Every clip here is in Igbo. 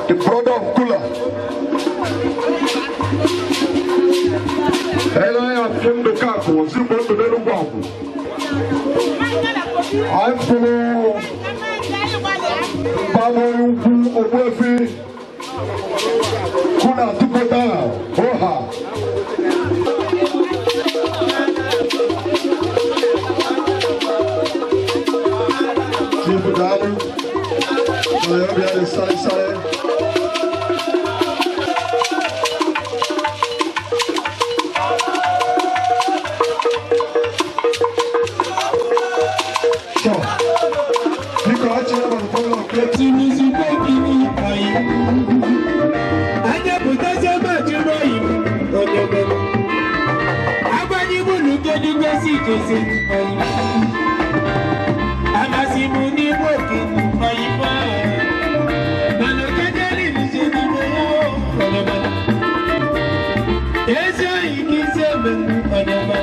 The brother of Kula. Ele Afim do Caco, Ozigbo ndụ n'Enugwu Agwụ. Anyị fụrụ Baba Ugwu Ogbuefi Kuna Tupota Oha. Chief Daalụ, onye ọbịa dị sáré sáré. So, biko achịrị ma ụfọdụ ọkụ. Anya pụtazi ebe a oyi onyebe agbanye bụlụ kedu gosi jesi oyi amasị m n'igbo okenye oyibo mana okedeli nje n'ime ya onyebe ezi oyi ka isi eme onyebe.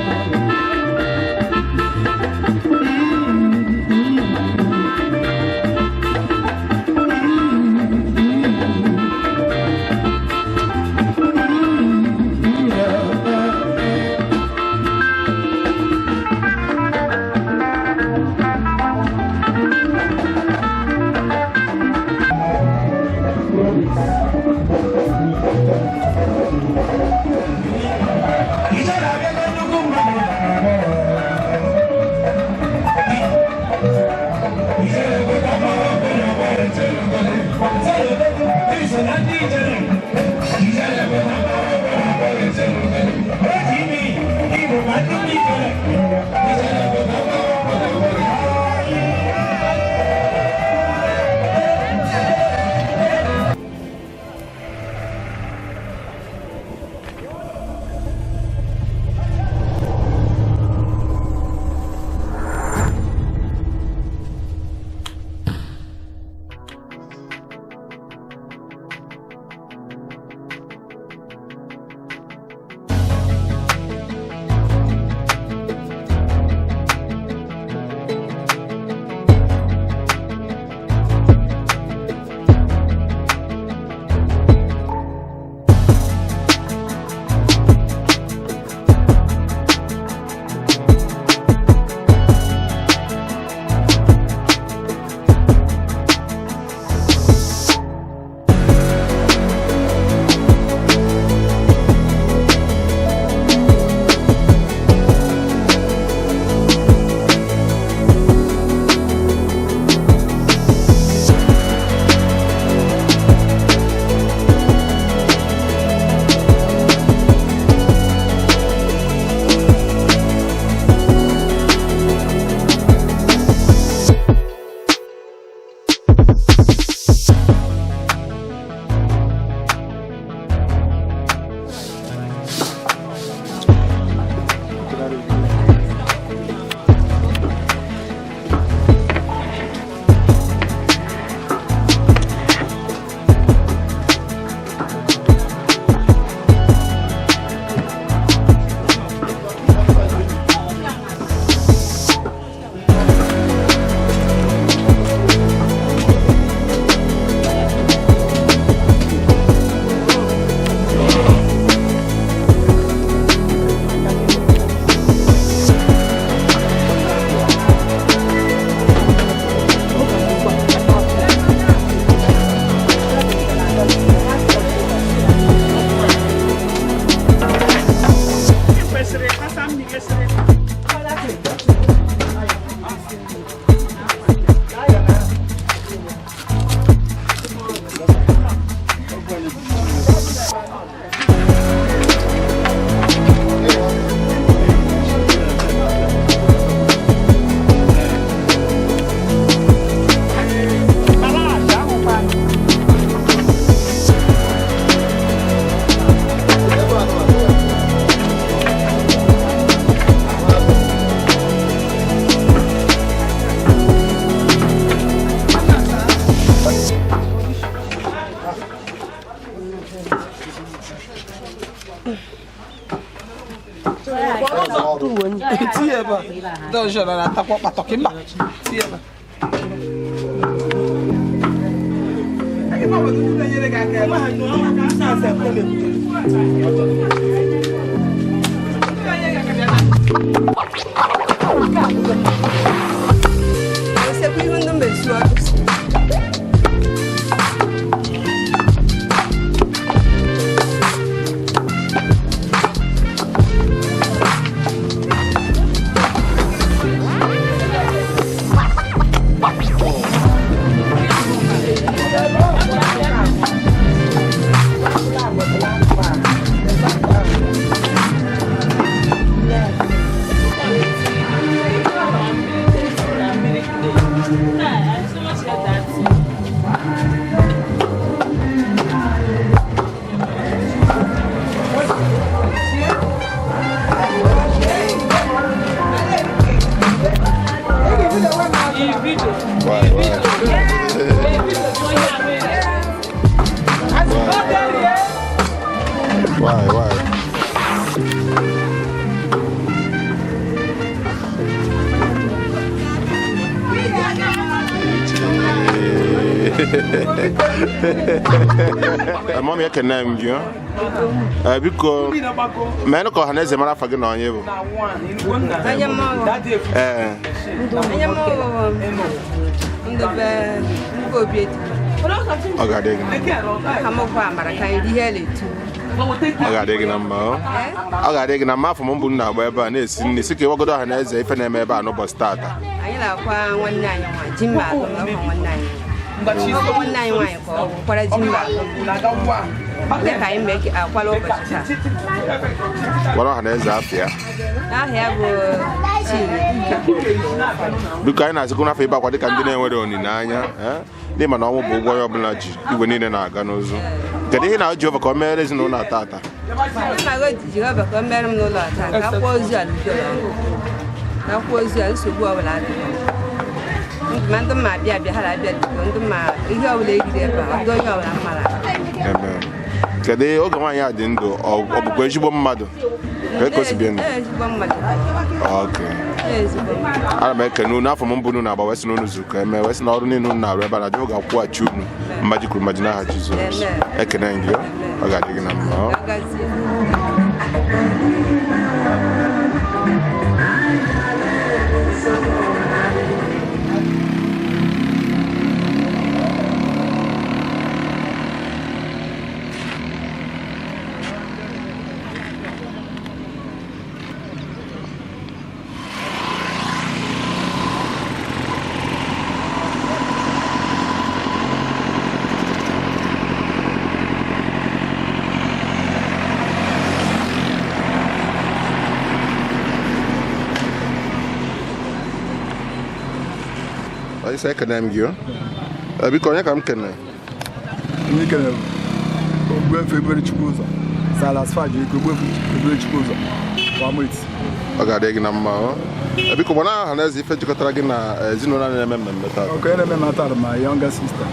Tinye ebe a. Ndị ọzọ na-atakwa ọkpa tọkị mba. Tinye ebe a. Mọmi ekene m gị biko mee ka ọha na eze mara afa gị na onye bụ ọ ga-adị gị na mma ọ ga-adị gị na mma afọ m mbụ m na-agba ebe a na-esi nri si ka ịwagodo ọha na eze ife na-eme ebe a n'ụbọchị taata. Anyị na-akwa nwanne anyị nwa ji mba atọ na ọkwa nwanne anyị nwanne anyị nwaanyị ka ọ kwara ji mba atọ dị ka anyị mee akwara ụbọchị taa. Gwara ọha na eze afọ ya. Aha ya bụ Chidi. Biko anyị na-azịkwu n'afọ ịba akwa dịka ndị na-enwere olileanya n'ịma ma na ọnwụ bụ ụgwọ onye ọbụla ji igwe niile na-aga n'ụzọ. Kedu ihe na Jehova ka o meere ezinụlọ a taata? Jehova ka o meere m n'ụlọ taa ka akwụkwọ ozu a n'udo na akwụkwọ ozu a nsogbu ọbụla adịghị. Ma ndị mma abịa abịa ha na-abịa dịka ndị mma ihe ọbụla egide ebe a ọdụ onye ọbụla mmara. Kedu oge nwaanyị a dị ndụ ọ bụkwa ezigbo mmadụ? Ka o si bie ndụ? Ezigbo mmadụ. Ana m ekene unu afọ m mbụ unu na-agba wee sị na unu zuru ka eme wee sị na ọrụ niile unu na-arụ ebe a na Jehova ga-akwụghachi unu mmaji kwuru mmaji n'aha Jizọs. Ekene gị ọ ga-adị gị na mma. Ekene m gị biko onye ka m kene? Onye kene bụ Ogbuefi Eberechukwu ụzọ Silas Faji Ogbuefi Eberechukwu ụzọ. Ọ ga-adị gị na mma. Biko gbana aha na eze ife jikọtara gị na ezinụlọ na-eme mmemme taa. Okay, na-eme mmemme taa my younger sister.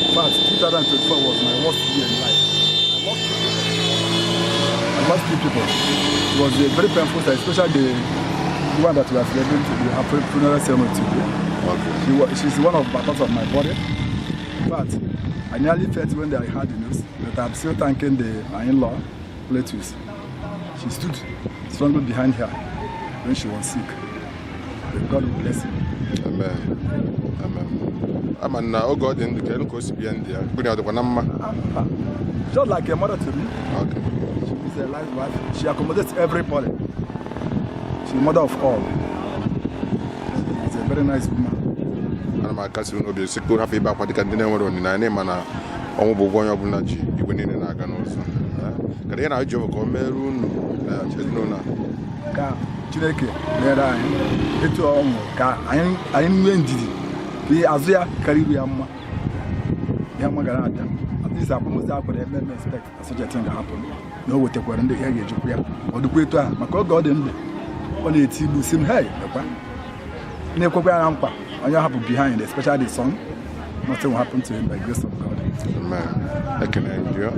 In fact, 2024 was my worst year in life. I lost three people. It was a very painful time, especially the one that we are celebrating today, her funeral ceremony today. Okay. She's one of my parts of my body. In fact, I nearly felt when I heard the news, but I'm still thanking my in-law, Cletus. She stood strongly behind her when she was sick. But God will bless him. Amen. Amen. Amen. Oh God, in the Just like a mother to me. Okay. She's a nice wife. She accommodates everybody. She's the mother of all. She's a very nice woman. Ana m akasi unu obi sikwu hapụ ibe akwa dịka ndị na-enwere olileanya ma na ọnwụ bụ ụgwọ onye ọbụla ji igwe niile na-aga n'ụzọ. Kedu ihe na Jehova ka o meere unu na ezinụlọ a? Ka Chineke meere anyị etu ọ nwụrụ ka anyị nwee ndidi ka azụ ya karịrị ya mma. Ya mma gara abịa. At least akwamozu a kwere eme expect na such a thing ga-happen. Na o wetakwara ndị ihe ga-ejikwa ya. Ọ dịkwa etu ahụ maka oge ọ dị ndụ ọ na-eti igbu si m hei lekwa na-ekwekwa ya na nkwa onye hapụ behind, especially the son, nothing will happen to him by grace of God. Amen. Ekene gị.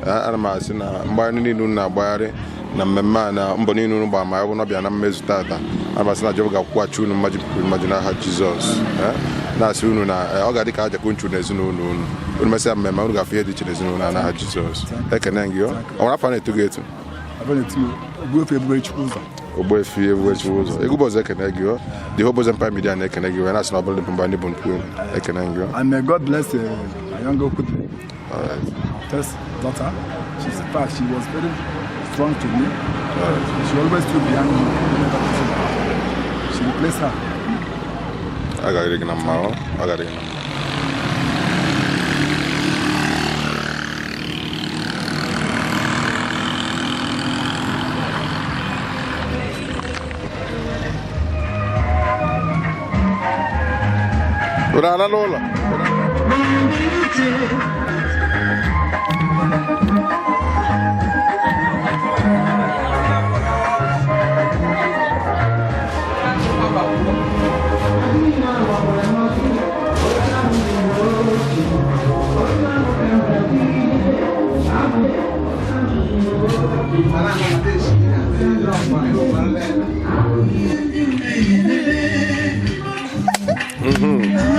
Ana m asị na mgbagharị niile unu na-agbagharị Na mmemme a na mbọ niile unu gbara ma ọ bụ na ọ bịa na mmezu tata, ana m asị na Jehova ga-akwụghachi unu mmaji kwuru mmaji n'aha Jizọs. Na-asị unu na ọ ga-adị ka aja kunchu na ezinụlọ unu. Unu mesịa mmemme, unu ga-afụ ihe dị iche n'ezinụlọ a n'aha Jizọs. Ekene gị. Ọ nwere afọ a na-etu gị etu? Abịa na-etu Ogbuefi Ebube Chukwu ụzọ. Ogbuefi Ebube Chukwu ụzọ, egwu ụbọchị, ekene gị. Ọ the whole Boys Empire Media na-ekene gị wee na-asị na ọ bụla mgbe ndị bụ nkwu. Ekene gị ọ. And may God bless my younger Okudri, All right. first daughter. She's in fact, she was very strong to me. She always stood behind me whenever possible. She replaced her. A ga-adịrị gị na mma. Ọ ga-adị gị na mma. Unu alala ụlọ?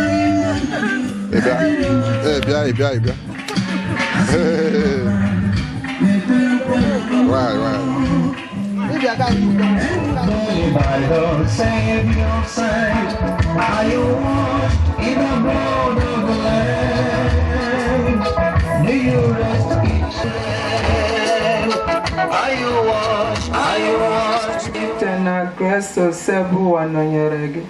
Ị bịa. Ee, bịa, ị bịa, ị bịa. Right. By the Savior's side, are you washed in the blood of the Lamb? Do you rest each day? Are you washed? Are you washed? Site na Kristo sebu ụwa nọnyere gị,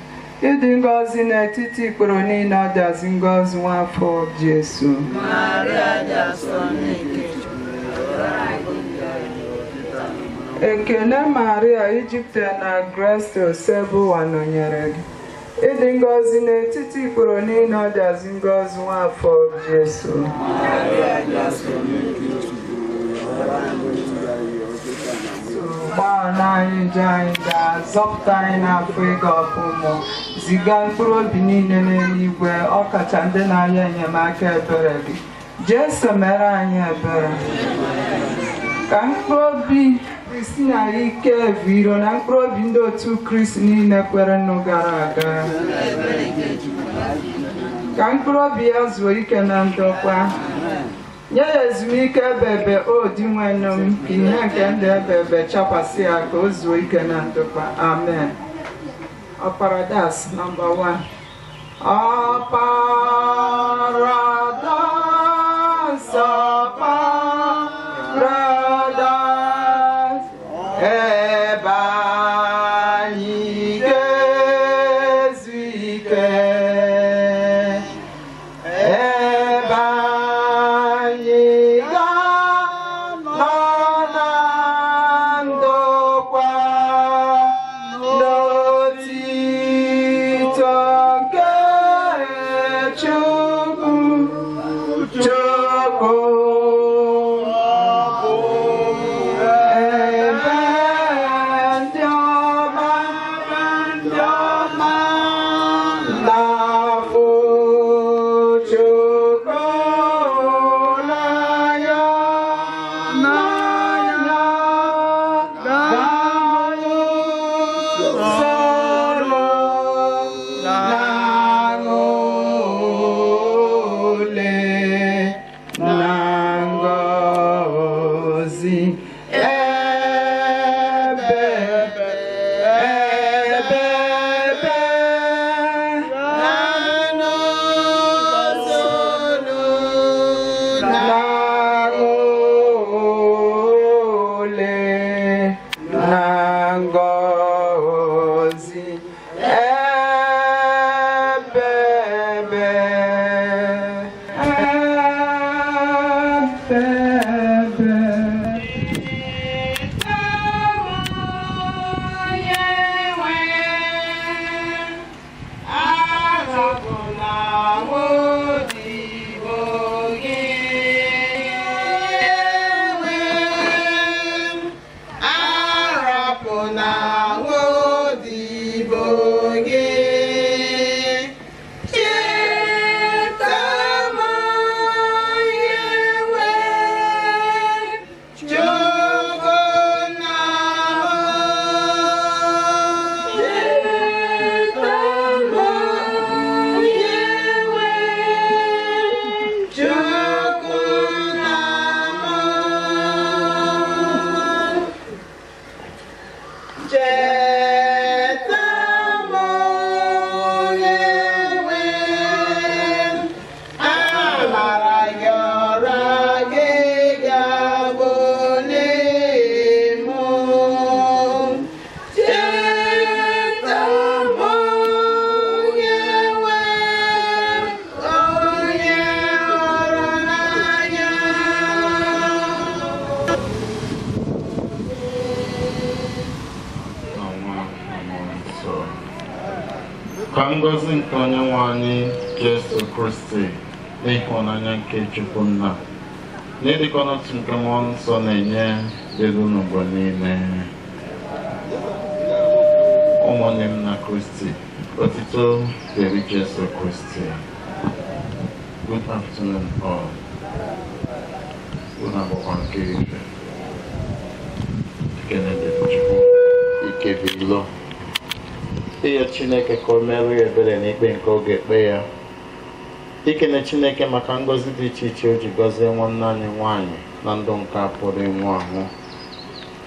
ịdị ngọzi n'etiti ikporo niile, ọ dịazị ngọzi nwafọ Jesu. Maria dị asọ, nne nke Chukwu, rịọrọ anyị ndị Ekele Maria, ijupụta na Kristo sebu ụwa nọnyere gị, ịdị ngọzi n'etiti ikporo niile, ọ dịazị ngọzi nwafọ Jesu. Maria dị asọ, nne nke Chukwu, rịọrọ anyị ndị Gbaghara anyị njọ anyị, ga-azọpụta anyị n'afọ ịga ọkụ mmụọ, ziga mkpụrụ obi niile n'eluigwe, ọkacha ndị na-arịọ enyemaka ebere gị. Jesu, mere anyị ebere. Ka mkpụrụ obi Kristina Ike Viro na mkpụrụ obi ndị otu Kristi niile kwere nụ gara aga, ka mkpụrụ obi ya zuo ike na ndokwa, nye ya ezumike ebebe. O Dinwenụ m, ka ihe nke ndụ ebebe chakwasị ya, ka o zuo ike na ndokwa. Amen. Ọparadas nọmba 1. Ọparadas, ọparadas, ebe anyị ga-ezu ike, ebe anyị ga-anọ na ndokwa, n'otito nke Chukwu. Chukwu, ebe ndị ọma Nsọ. Ka ngọzi nke Onye nwe anyị Jesu Kristi na ịhụnanya nke Chukwu Nna na ịdịkọ n'otu nke Mmụọ Nsọ na-enye dịrị unu mgbe niile. Ụmụnne m na Kristi, otito dịrị Jesu Kristi. Good afternoon all. Unu agbakwa nke ife. Ekene dịrị Chukwu. Ike bụ ilo. Ịyọ Chineke ka o merụ ya ebere n'ikpe nke ọ ga-ekpe ya. Ikene Chineke maka ngọzi dị iche iche o ji gọzie nwanne anyị nwaanyị na ndụ nke a pụrụ ịnwụ anwụ.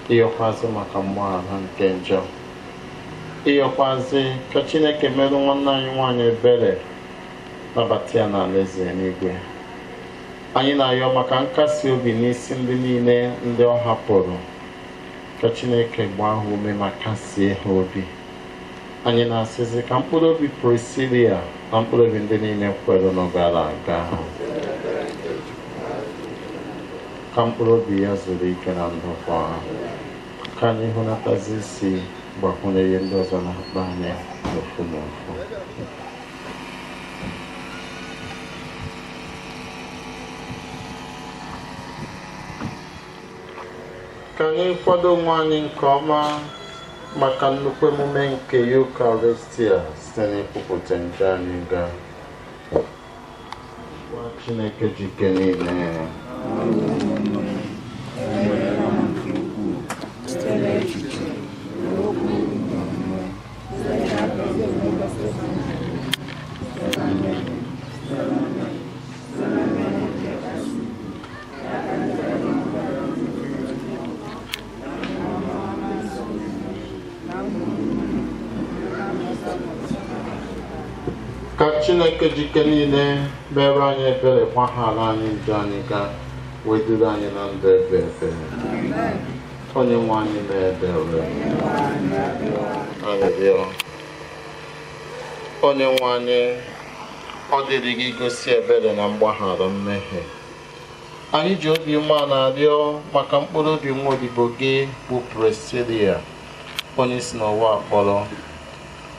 Ịyọkwazị maka mgbaghara nke njọ. Ịyọkwazị ka Chineke merụ nwanne anyị nwaanyị ebere, nabata ya n'alaeze eluigwe. Anyị na-ayọ maka nkasi obi n'isi ndị niile ndị ọ hapụrụ, ka Chineke gbaa ha ume ma kasie ha obi. Anyị na-asịzi ka mkpụrụ obi Priscilia na mkpụrụ obi ndị niile kwere nọ gara aga, ka mkpụrụ obi ya zuru ike na ndokwa. Ka anyị hụnatazi isi gbakwunye ihe ndị ọzọ na-akpa anyị n'ofu n'ofu. Ka anyị kwado onwe anyị nke ọma maka nnukwu emume nke Eucharistia site n'ikwupụta njọ anyị ga gwa Chineke jike niile. Ka Chineke jike niile mere anyị ebere, gbaghara anyị njọ anyị ga wee duru anyị na ndụ ebe ebe. Onye nwe anyị mee ebere. Arịrịọ. Onye nwe anyị, ọ dịrị gị gosi ebere na mgbaghara mmehie. Anyị ji obi umeala arịọ maka mkpụrụ obi nwa odibo gị bụ Priscilia, onye si n'ụwa kpọrọ.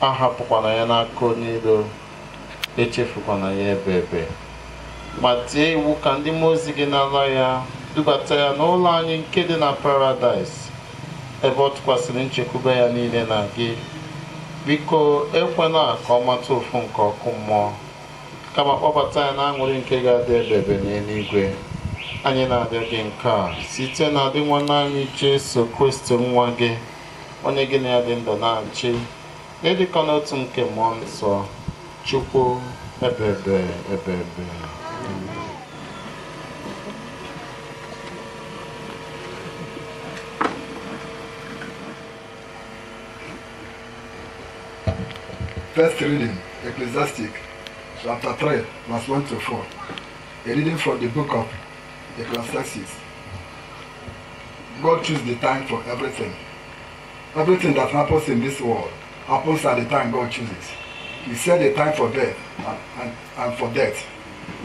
Ahapụkwana ya n'aka onye iro, echefukwana ya ebe ebe, ma tie iwu ka ndị mmụọ ozi gị nara ya dubata ya n'ụlọ anyị nke dị na paradaịs, ebe ọ tụkwasịrị nchekwube ya niile na gị. Biko ekwela ka ọ mata ụfụ nke ọkụ mmụọ, kama kpọbata ya na aṅụrị nke ga-adị ebe ebe n'eluigwe. Anyị na-arịọ gị nke a site na dị nwanne anyị Jesu Kristi, nwa gị, onye gị na ya dị ndụ na-achị n'ịdịkọ n'otu nke Mmụọ Nsọ, Chukwu ebebe ebebe. First reading, Ecclesiastic, chapter 3, verse 1 to 4. A reading from the book of Ecclesiastes. God chooses the time for everything. Everything that happens in this world happens at the time God chooses. He set the time for birth and for death,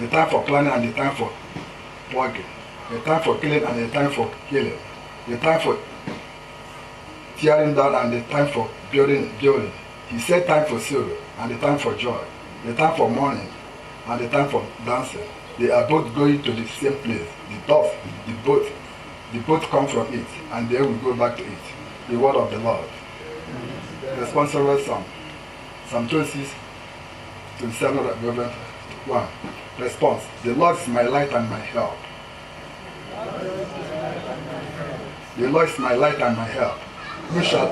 the time for planning and the time for plucking, the time for killing and the time for healing, the time for tearing down and the time for building. He set time for sorrow and the time for joy, the time for mourning and the time for dancing. They are both going to the same place. The dust, the both come from it, and they will go back to it. The word of the Lord. Responsible Psalm. Psalm 26, 27, 1. Response. The Lord is my light and my help. The Lord is my light and my help. Who shall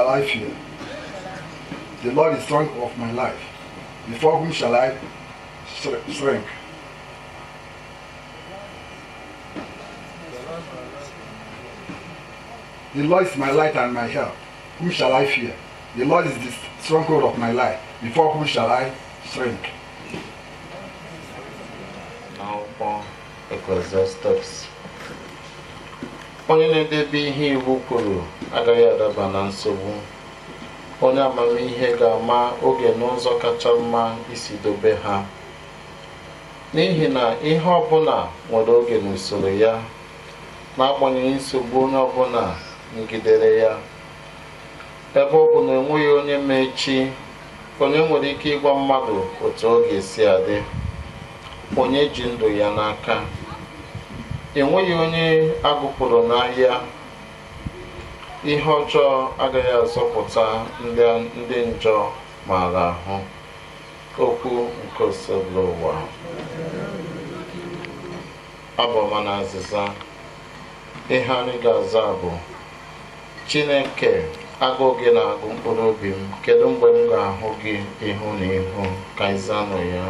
I fear? The Lord is strength of my life. Before whom shall I shrink? The Lord is my light and my help. Whom shall I fear? The Lord is the stronghold of my life. Before whom shall I shrink? N'akwụkwọ Ecclesiastes, onye na-edebe ihe iwu kwuru agaghị adaba na nsogbu. Onye amamihe ga-ama oge n'ụzọ kacha mma isi dobe ha, n'ihi na ihe ọbụla nwere oge n'usoro ya, n'agbanyeghị nsogbu onye ọbụla megidere ya. Ebe ọ bụ na enweghị onye ma echi, onye nwere ike ịgwa mmadụ otu ọ ga-esi adị? Onye ji ndụ ya n'aka? Enweghị onye agụpụrụ n'ahịa. Ihe ọjọọ agaghị azọpụta ndị njọ maara ahụ. Okwu nke Osebụrụwa. Abụ na azịza. Ihe anyị ga-aza bụ: Chineke, agụụ gị na-agụ mkpụrụ obi m, kedu mgbe m ga-ahụ gị ihu na ihu? Ka anyị zanụ ya.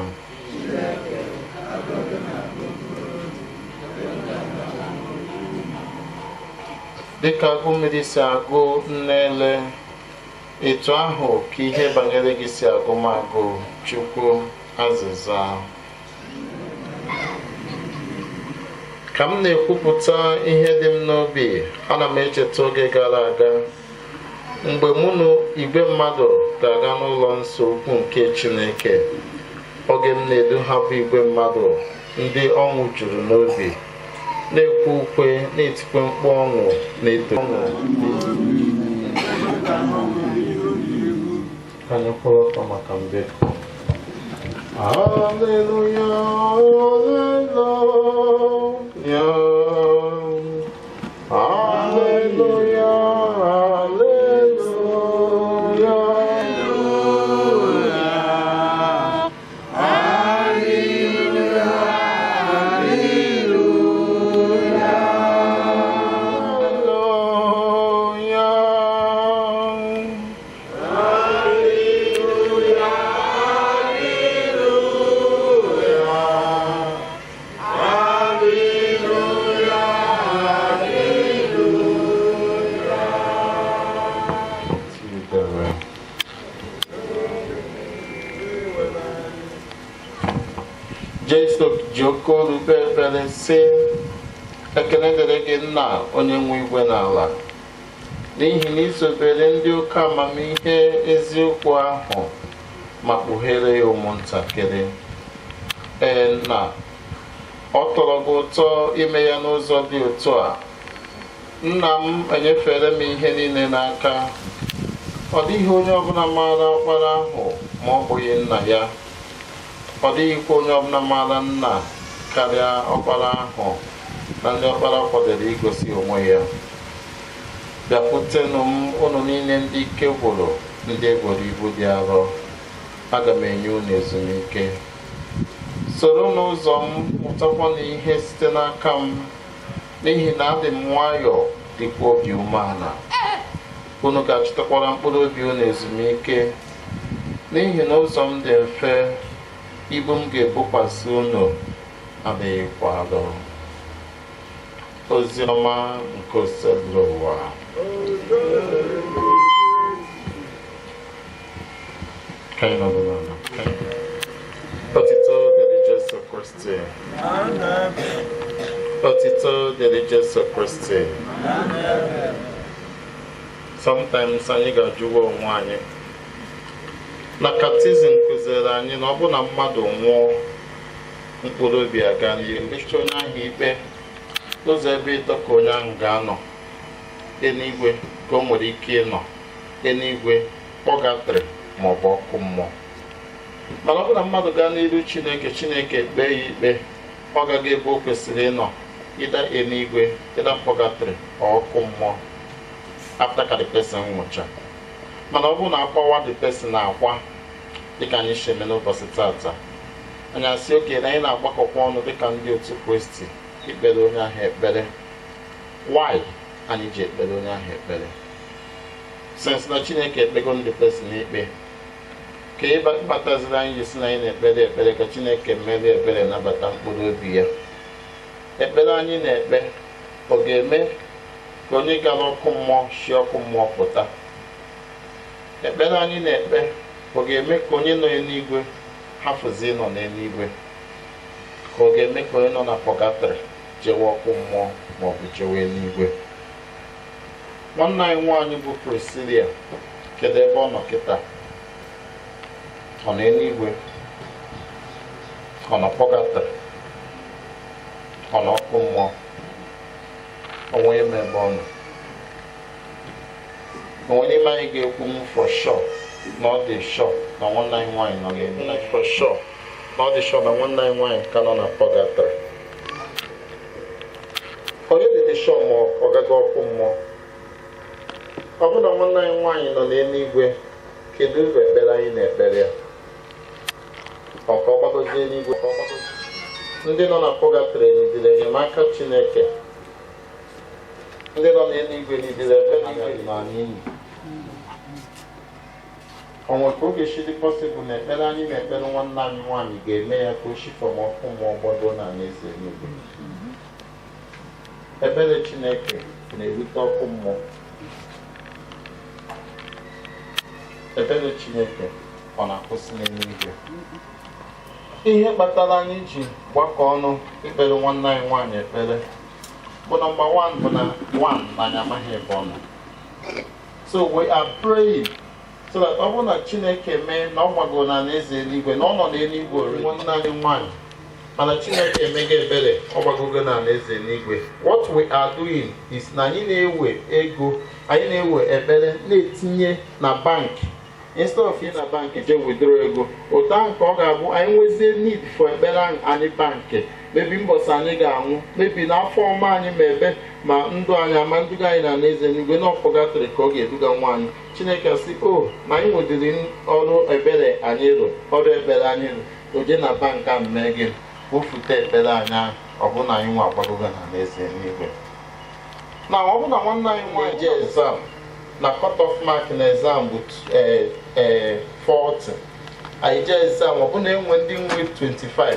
Dịka agụ mmiri si agụ nne ele, etu ahụ ka ihe banyere gị si agụ m agụ, Chukwu. Azịza. Ka m na-ekwupụta ihe dị m n'obi, ana m echeta oge gara aga mgbe mụ na igwe mmadụ ga-aga n'ụlọ nsọ ukwu nke Chineke. Oge m na-edu ha bụ igwe mmadụ ndị ọṅụ juru n'obi, na-ekwe ukwe, na-etikwe mkpu ọṅụ, na-eto ọṅụ. Ka anyị kwụrụ ọtọ maka mbekọ. Hallelujah, hallelujah, hallelujah, hallelujah, hallelujah. Jesu ji oke olu kpee ekpere sị: Ekele dịrị gị, Nna, onye nwe igwe n'ala, n'ihi na izobere ndị oke amamihe eziokwu ahụ ma kpughere ya ụmụntakịrị. Ee, Nna, ọ tọrọ gị ụtọ ime ya n'ụzọ dị otu a. Nna m enyefere m ihe niile n'aka. Ọ dịghị onye ọbụla maara ọkpara ahụ ma ọ bụghị nna ya. Ọ dịghịkwa onye ọbụla maara nna karịa ọkpara ahụ na ndị ọkpara kwadoro igosi onwe ya. Bịakwutenụ m, unu niile ndị ike gwụrụ, ndị eboro ibu dị arọ, aga m enye unu ezumike. Soro n'ụzọ m, mụtakwanụ ihe site n'aka m, n'ihi na adị m nwayọọ, dịkwa obi umeala. Unu ga-achọtakwara mkpụrụ obi unu ezumike, n'ihi na ụzọ m dị mfe, ibu m ga-ebokwasị unu adịghịkwa arọ. Ozi ọma nke Osebụrụwa. Ka anyị nọdụ n'ala. Otito dịrị Jesu Kristi. Otito dịrị Jesu Kristi. Sometimes anyị ga-ajụwa onwe anyị na catechism kụziri anyị na ọ bụ na mmadụ nwụọ, mkpụrụ obi aga n'ihu mechaa onye ahụ ikpe. Ụzọ ebe ịtọ ka onye ahụ ga-anọ: eluigwe ka o nwere ike ịnọ, eluigwe, pọgatrị, maọbụ ọkụ mmụọ. Mana ọ bụrụ na mmadụ gaa n'iru Chineke, Chineke kpee ya ikpe, ọ gaghị ebe o kwesịrị ịnọ, ịda eluigwe, ịda pọgatrị, ọkụ mmụọ, after ka the person nwụcha. Mana ọ bụrụ na akwawa the person akwa, dịka anyị si eme n'ụbọchị tata, anyị asị oke na anyị na-agbakọkwa ọnụ dịka ndị otu Kristi ikpere onye ahụ ekpere. Why anyị ji ekpere onye ahụ ekpere, since na Chineke ekpego ndị person ikpe? Ka ịkpataziri anyị ji si na anyị na-ekpere ekpere ka Chineke merie ebere, nabata mkpụrụ obi ya? Ekpere anyị na-ekpe, ọ ga-eme ka onye gara ọkụ mmụọ si ọkụ mmụọ pụta? Ekpere anyị na-ekpe, ọ ga-eme ka onye nọ n'eluigwe hafụzi ịnọ n'eluigwe, ka ọ ga-eme ka onye nọ na pọgatrị jewe ọkụ mmụọ maọbụ jewe eluigwe? Nwanne anyị nwaanyị bụ Priscilia, kedu ebe ọ nọ kịta? Ọ nọ eluigwe? Ọ nọ pọgatrị? Ọ nọ ọkụ mmụọ? Onwe ime ebe ọ nọ. Onwe n'ime anyị ga-ekwu m for sure na ọ dị sure na nwanne anyị nwaanyị nọ n'eluigwe, for sure na ọ dị sure na nwanne anyị nwaanyị ka nọ na purgatory. Onye dị sure ma ọ gago ọkụ mmụọ? Ọ bụrụ na nwanne anyị nwaanyị nọ n'eluigwe, kedu uru ekpere anyị na-ekpere ya? Ọ ka ọ gbagozie eluigwe? Ka ọ gbagozie. Ndị nọ na purgatory nidere enyemaka Chineke. Ndị nọ n'eluigwe nidere ekpere n'ala enyi. Onwe ka oge shi dị possible na ekpere anyị na-ekpere nwanne anyị nwaanyị ga-eme ya ka o shi from ọkụ mmụọ gbago na alaeze eluigwe? Ebere Chineke na-erute ọkụ mmụọ? Ebere Chineke ọ na-akwụsị n'eluigwe? Ihe kpatara anyị ji gbakọ ọnụ ikpere nwanne anyị nwaanyị ekpere bụ number one bụ na one, na anyị amaghị ebe ọ nọ. So we are praying so that ọ bụrụ na Chineke mee na ọ gbagoro na alaeze eluigwe, na ọ nọ n'eluigwe already, nwanne anyị nwaanyị, mana Chineke emego ebere, ọ gbagogo na alaeze eluigwe, what we are doing is na anyị na-ewe ego, anyị na-ewe ekpere na-etinye na bank. Instead of na bank je withdraw ego, otu ahụ ka ọ ga-abụ anyị nwezie need for ekpere ahụ anyị bank. Mebi mbọsị anyị ga-anwụ, mebi n'afọ ọma anyị, ma ebe ma ndụ anyị ama nduga anyị na alaeze eluigwe, na purgatory ka ọ ga-eduga nwa anyị, Chineke sị o na anyị nwedịrị ọrụ ebere anyị rụ, ọrụ ekpere anyị rụ, oje na bank a mee gị wofute ekpere anyị ahụ, ọ bụ na anyị nwa agbagogo na alaeze eluigwe. Na ọ bụ na nwanne anyị nwaanyị je exam, na cut off mark na exam bụ 40, anyị jee exam, ọ bụ na enwe ndị nwe 25,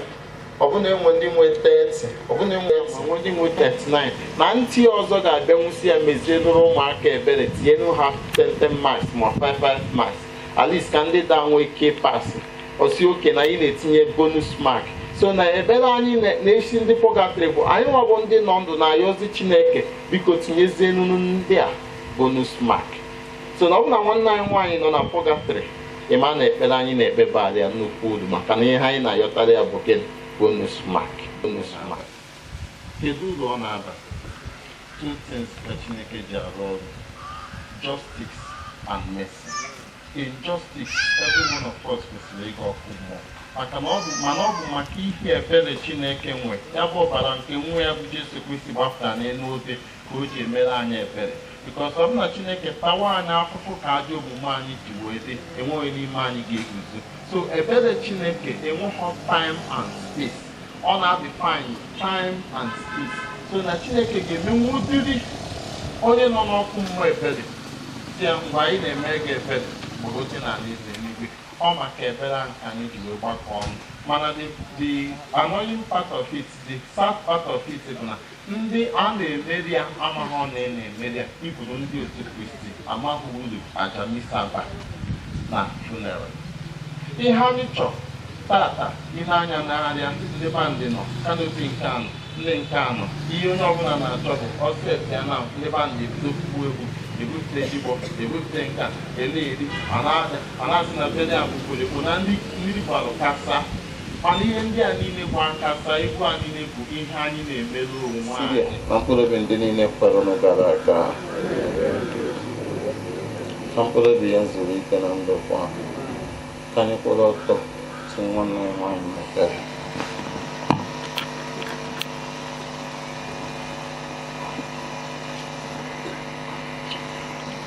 ọ bụ na enwe ndị nwe 30, ọ bụ na enwe ndị nwe 39, na ntị ọzọ ga-abịanwusi ya mezie nụrụ ụmụaka ebere, tinyenu ha 10 marks ma 5 marks at least, ka ndị da nwee ike pass. Osi oke na anyị na-etinye bonus mark. So na ebere anyị na-esi ndị purgatory bụ anyị nwabụ ndị nọ ndụ na-ayọzi Chineke, biko tinyezie nunu ndị a bonus mark. So na ọ bụ na nwanne anyị nwaanyị nọ na purgatory, ịma na ekpere anyị na-ekpe bara ya nnukwu uru, maka na ihe anyị na-ayọtara ya bụ gịnị? Bonus mark, bonus mark. Kedu uru ọ na-aba? Two things ka Chineke ji arụ ọrụ: justice and mercy. In justice, every one of us kwesịrị ịga ọkụ mmụọ, maka na ọ bụ, mana ọ bụ maka ihe ebere Chineke nwe ya, bụ ọbara nke nwa ya bụ Jesu Kristi gbapụtara n'elu obe, ka o ji emere anyị ebere, because ọ bụ na Chineke tawa anyị afụfụ ka ajọ omume anyị ji wee dị, enweghị n'ime anyị ga-eguzo. So ebere Chineke enweghị time and space. Ọ na-define time and space. So na Chineke ga-emenwu ụdịrị onye nọ n'ọkụ mmụọ ebere, si ya mgbe anyị na-eme gị ebere, gbagote n'ala eze eluigwe. Ọ maka ebere ahụ ka anyị ji wee gbakọ ọnụ. Mana the annoying part of it, the sad part of it, bụ na ndị a na-emeri ya amaghị ọ na na-emeri ya. Iburu ndị otu Kristi amaghị uru aja misa ba na funeral. Ihe anyị chọrọ tata, ile anya n'arịa ndị band nọ, canopy nke anọ, ndị nke anọ, ihe onye ọbụla na-achọ bụ ọsọ ya na ndị band ebido kwuo egwu, ebupụta jigbo, ebupụta nke a na-eri, a na-asị na bere ya bụ na ndị mmiri gbalụ kasa. Mana ihe ndị a niile bụ akasa, egwu a niile bụ ihe anyị na-emerụ onwe anyị. Na mkpụrụ obi ndị niile kwerenụ gara aga, ka mkpụrụ obi ya zuru ike na ndokwa. Ka anyị kwụrụ ọtọ tinye nwanne anyị nwaanyị n'ekpere.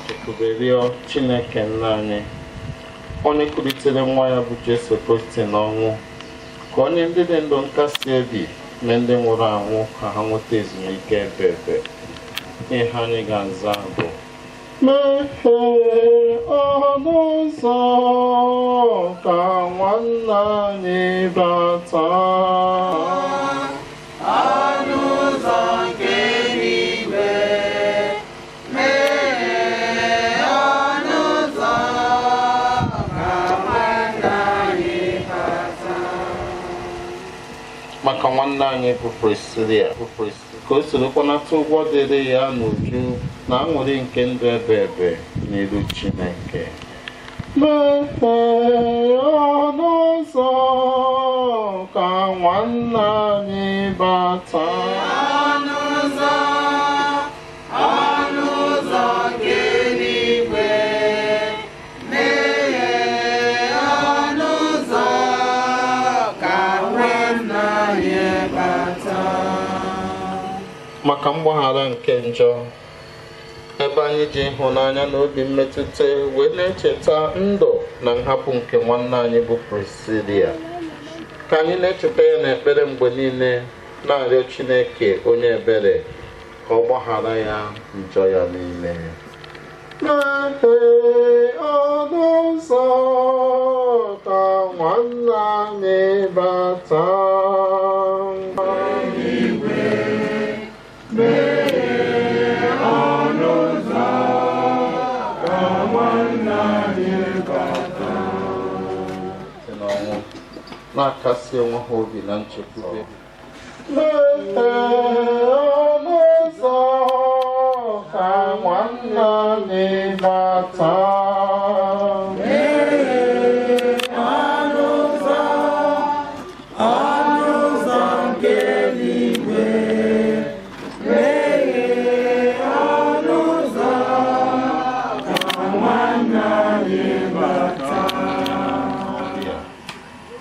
Chekwube rịọ Chineke nna anyị, onye kulitere nwa ya bụ Jesu Kristi n'ọnwụ, ka onye ndị dị ndụ nkasi obi, mee ndị nwụrụ anwụ ka ha nweta ezumike ebe ebe. Ihe anyị ga-aza bụ: meghee ọnụ ụzọ ka nwanne anyị bata. Ọnụ ụzọ nke eluigwe, meghee ọnụ ụzọ ka nwanne anyị bata. Maka nwanne anyị bụ Priscilia, bụ Priscilla, ka o sorokwanata ụgwọ dịrị ya n'uju na aṅụrị nke ndụ ebe ebe n'iru Chineke. Meghee ọnụ ụzọ ka nwanne anyị bata. Ọnụ ụzọ, ọnụ ụzọ nke eluigwe. Maka mgbaghara nke njọ, ebe anyị ji ịhụnanya na obi mmetụta wee na-echeta ndụ na nhapụ nke nwanne anyị bụ Priscilia, ka anyị na-echeta ya n'ekpere mgbe niile, na-arịọ Chineke onye ebere ka ọ gbaghara ya njọ ya niile. Meghee ọnụ ụzọ ka nwanne anyị bata. N'ọnwụ na-akasi onwe ha obi na nchekwube. Meghee ọnụ ụzọ ka nwanne anyị bata.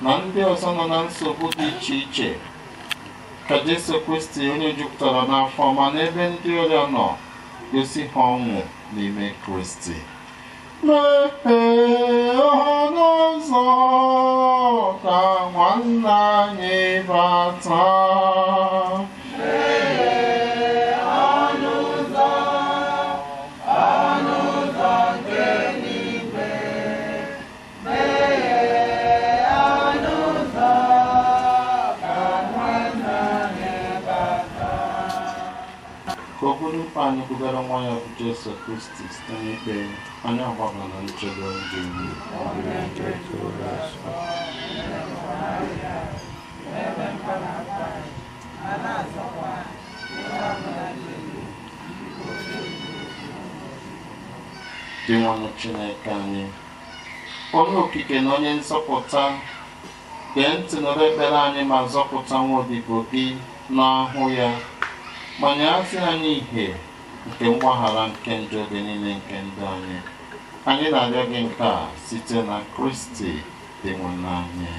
Na ndị ọzọ nọ na nsogbu dị iche iche, ka Jesu Kristi onye jupụtara n'afọ ọma n'ebe ndị ọrịa nọ gosi ha ọṅụ n'ime Kristi. Meghee ọnụ ụzọ ka nwanne anyị bata. Ka ọ bụrụ mkpa anyị kwubere nwa ya bụ Jesu Kristi site n'ikpe anyị agbabara na nchebe ndị. Dinwenụ Chineke anyị, onye okike na onye nzọpụta, gee ntị nụrụ ekpere anyị ma zọpụta nwa odibo gị n'ahụ ya, ma nyasị anyị ìhè nke mgbaghara nke njọ gị niile nke ndụ anyị. Anyị na-arịọ gị nke a site na Kristi Dinwenụ anyị.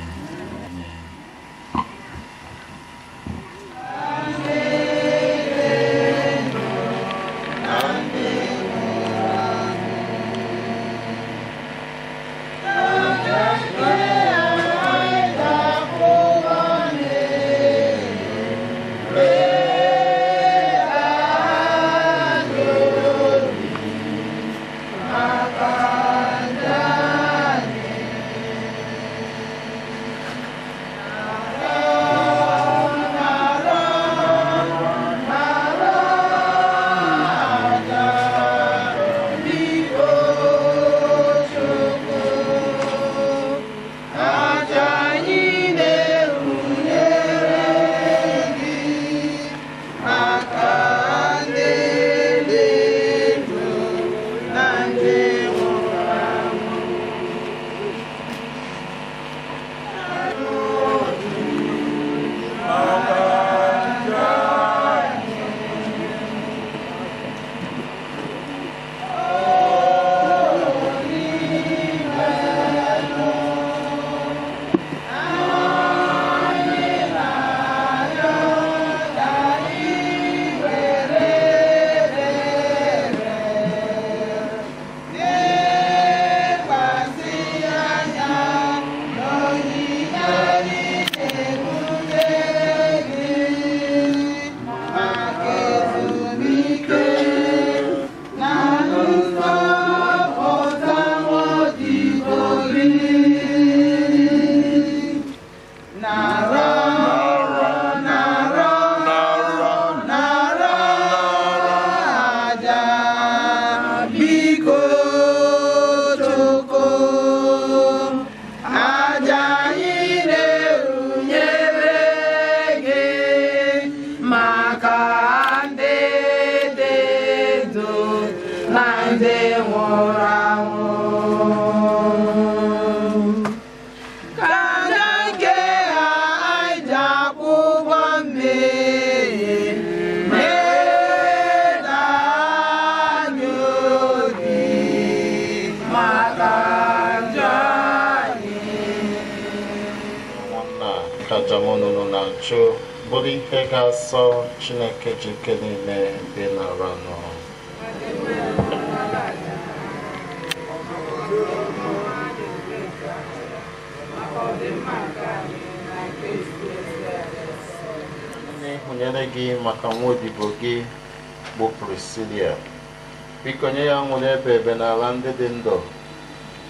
Nwanna kacha m ọnụnụ na-achụ bụrụ ihe ga-asọ Chineke ji ike niile dị n'ara nọ. Na-ehụnyere gị maka nwa odibo gị bụ Priscilia, biko nye ya nwụrụ ebe ebe n'ala ndị dị ndụ.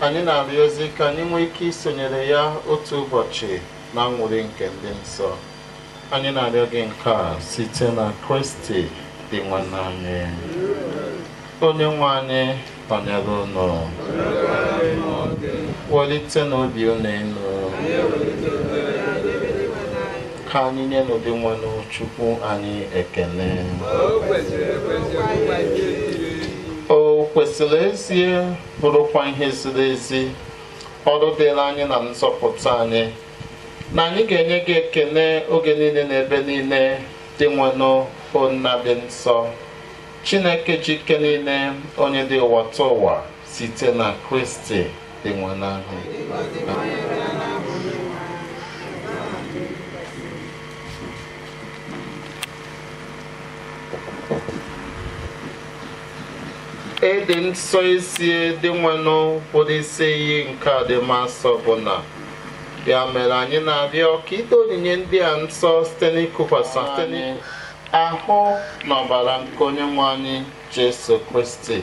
Anyị na-arịọzi ka anyị nwee ike isonyere ya otu ụbọchị na nwụrị nke ndị nsọ. Anyị na-arịọ gị nke a site na Kristi dị nwanne anyị. Onye nwe anyị nọnyere unu. Welite n'obi unu elu. Ka anyị nye n'ụdị nwanne Chukwu anyị ekele. O kwesịrị ezie bụrụkwa ihe ziri ezi, ọrụ dịrị anyị na nzọpụta anyị, na anyị ga-enye gị ekele oge niile na ebe niile, dị nwanụ Nna dị nsọ, Chineke ji ike niile, onye dị ụwa tụ ụwa, site na Kristi dị nwanne ahụ. Ịdị nsọ ezie dị nwanụ bụrụ isi iyi nke adịmasọ bụ na ya mere anyị na-arịọ ka ide onyinye ndị a nsọ site n'ịkụkwasị anyị ahụ na ọbara nke onye nwe anyị Jesu Kristi,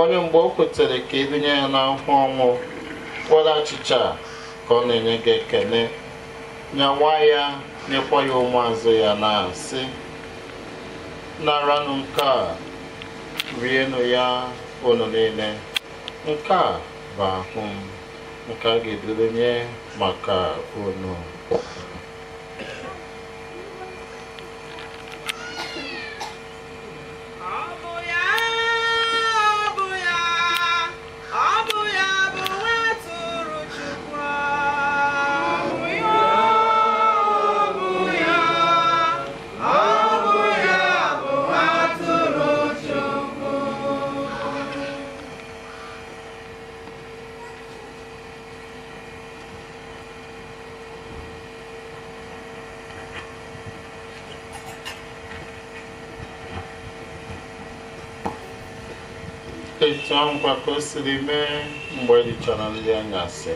onye mgbe o kwetere ka edunye ya n'ahụ ọnwụ, were achịcha ka ọ na-enye gị ekele, nyawa ya, nyekwa ya ụmụazụ ya, na-asị: naranụ nke a, rienụ ya unu niile, nke a bụ ahụ m nke a ga-eduru nye maka unu. Etu ahụkwa ka o siri mee mgbe e richara nri anyasị,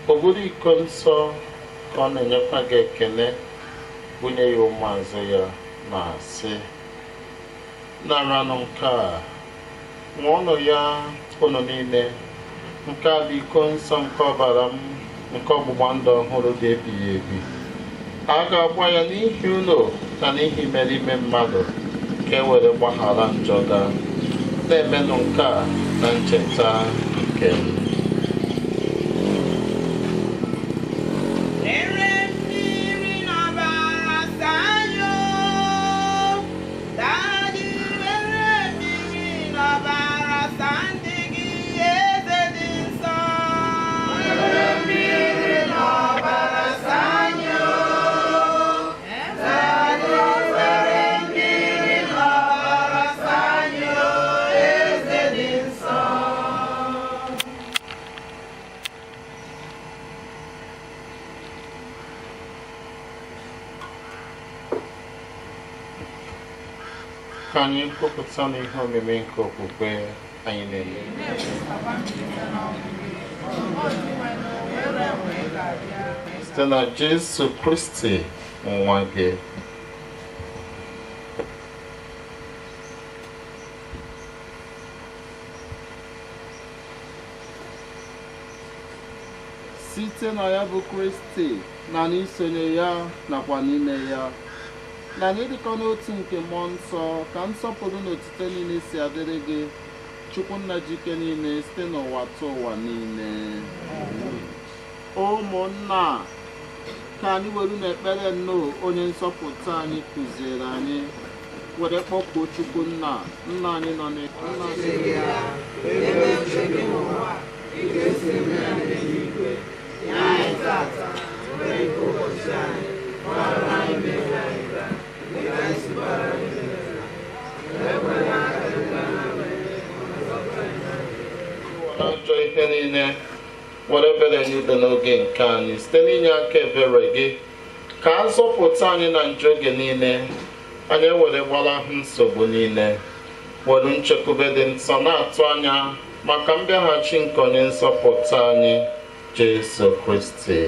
o buru iko nsọ ka ọ na-enyekwa gị ekele, bunye ya ụmụazụ ya, na-asị: naranụ nke a, ṅụọnụ ya unu niile, nke a bụ iko nsọ nke ọbara m nke ọgbụgba ndụ ọhụrụ dị ebighị ebi. A ga-agba ya n'ihi unu na n'ihi merime mmadụ, ka e were gbaghara njọ ga. Na-emenụ nke a na ncheta nke m. Ka anyị kwupụta n'ihe omimi nke okwukwe anyị na-eme. Site na Jesu Kristi nwa gị. Site na ya bụ Kristi na n'isonye ya nakwa n'ime ya, na n'ịdịkọ n'otu nke mmụọ nsọ, ka nsọpụrụ na otuto niile si adịrị gị, Chukwu nna jike niile, site n'ụwa tụ ụwa niile. Ụmụnna, ka anyị were n'ekpere nnọọ onye nzọpụta anyị kụziere anyị, were kpọkuo Chukwu nna nna anyị nọ n'ajọ ihe niile, were ebere nye udo n'oge nke anyị site n'inye aka ebere gị, Ka a zọpụta anyị na njọ oge niile, anyị ewere gbalahụ nsogbu niile, were nchekwube dị nsọ na-atụ anya maka mbịaghachi nke onye nzọpụta anyị, Jesu Kristi.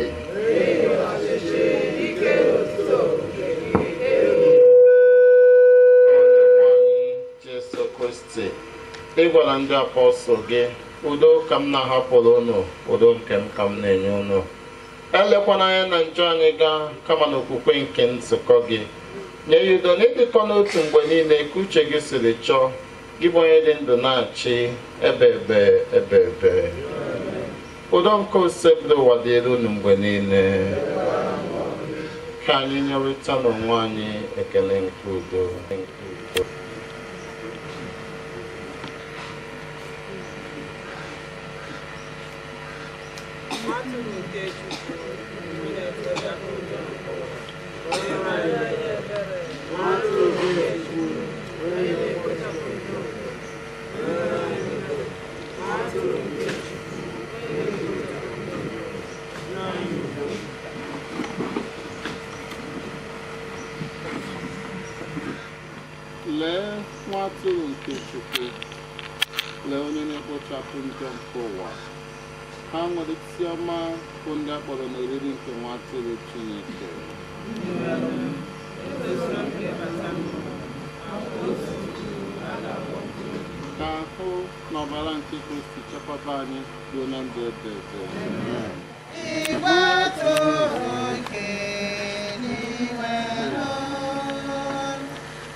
Jesu Kristi, ị gwara ndị apọstụl gị, udo ka m na-ahapụrụ unu, udo nke m ka m na-enye unu. Elekwana anya na njọ anyị gaa, kama na okwukwe nke nzukọ gị. Nye ya udo na ịdịkọ n'otu mgbe niile ka uche gị siri chọọ, gị bụ onye dị ndụ na-achị ebe ebe ebe ebe. Udo nke osebiri ụwa dịrị unu mgbe niile. Ka anyị nyerịta n'onwe anyị ekele nke udo. Lee nwa atụrụ nke Chukwu, lee onye na-ekpochapụ njọ nke ụwa. Ha nwere isi ọma bụ ndị a kpọrọ n'oriri nke nwa atụrụ Chineke. Ka ahụ na ọbara nke Kristi chekwaba anyị ruo na ndụ ebe ebe. Igwe atụrụ nke n'inwe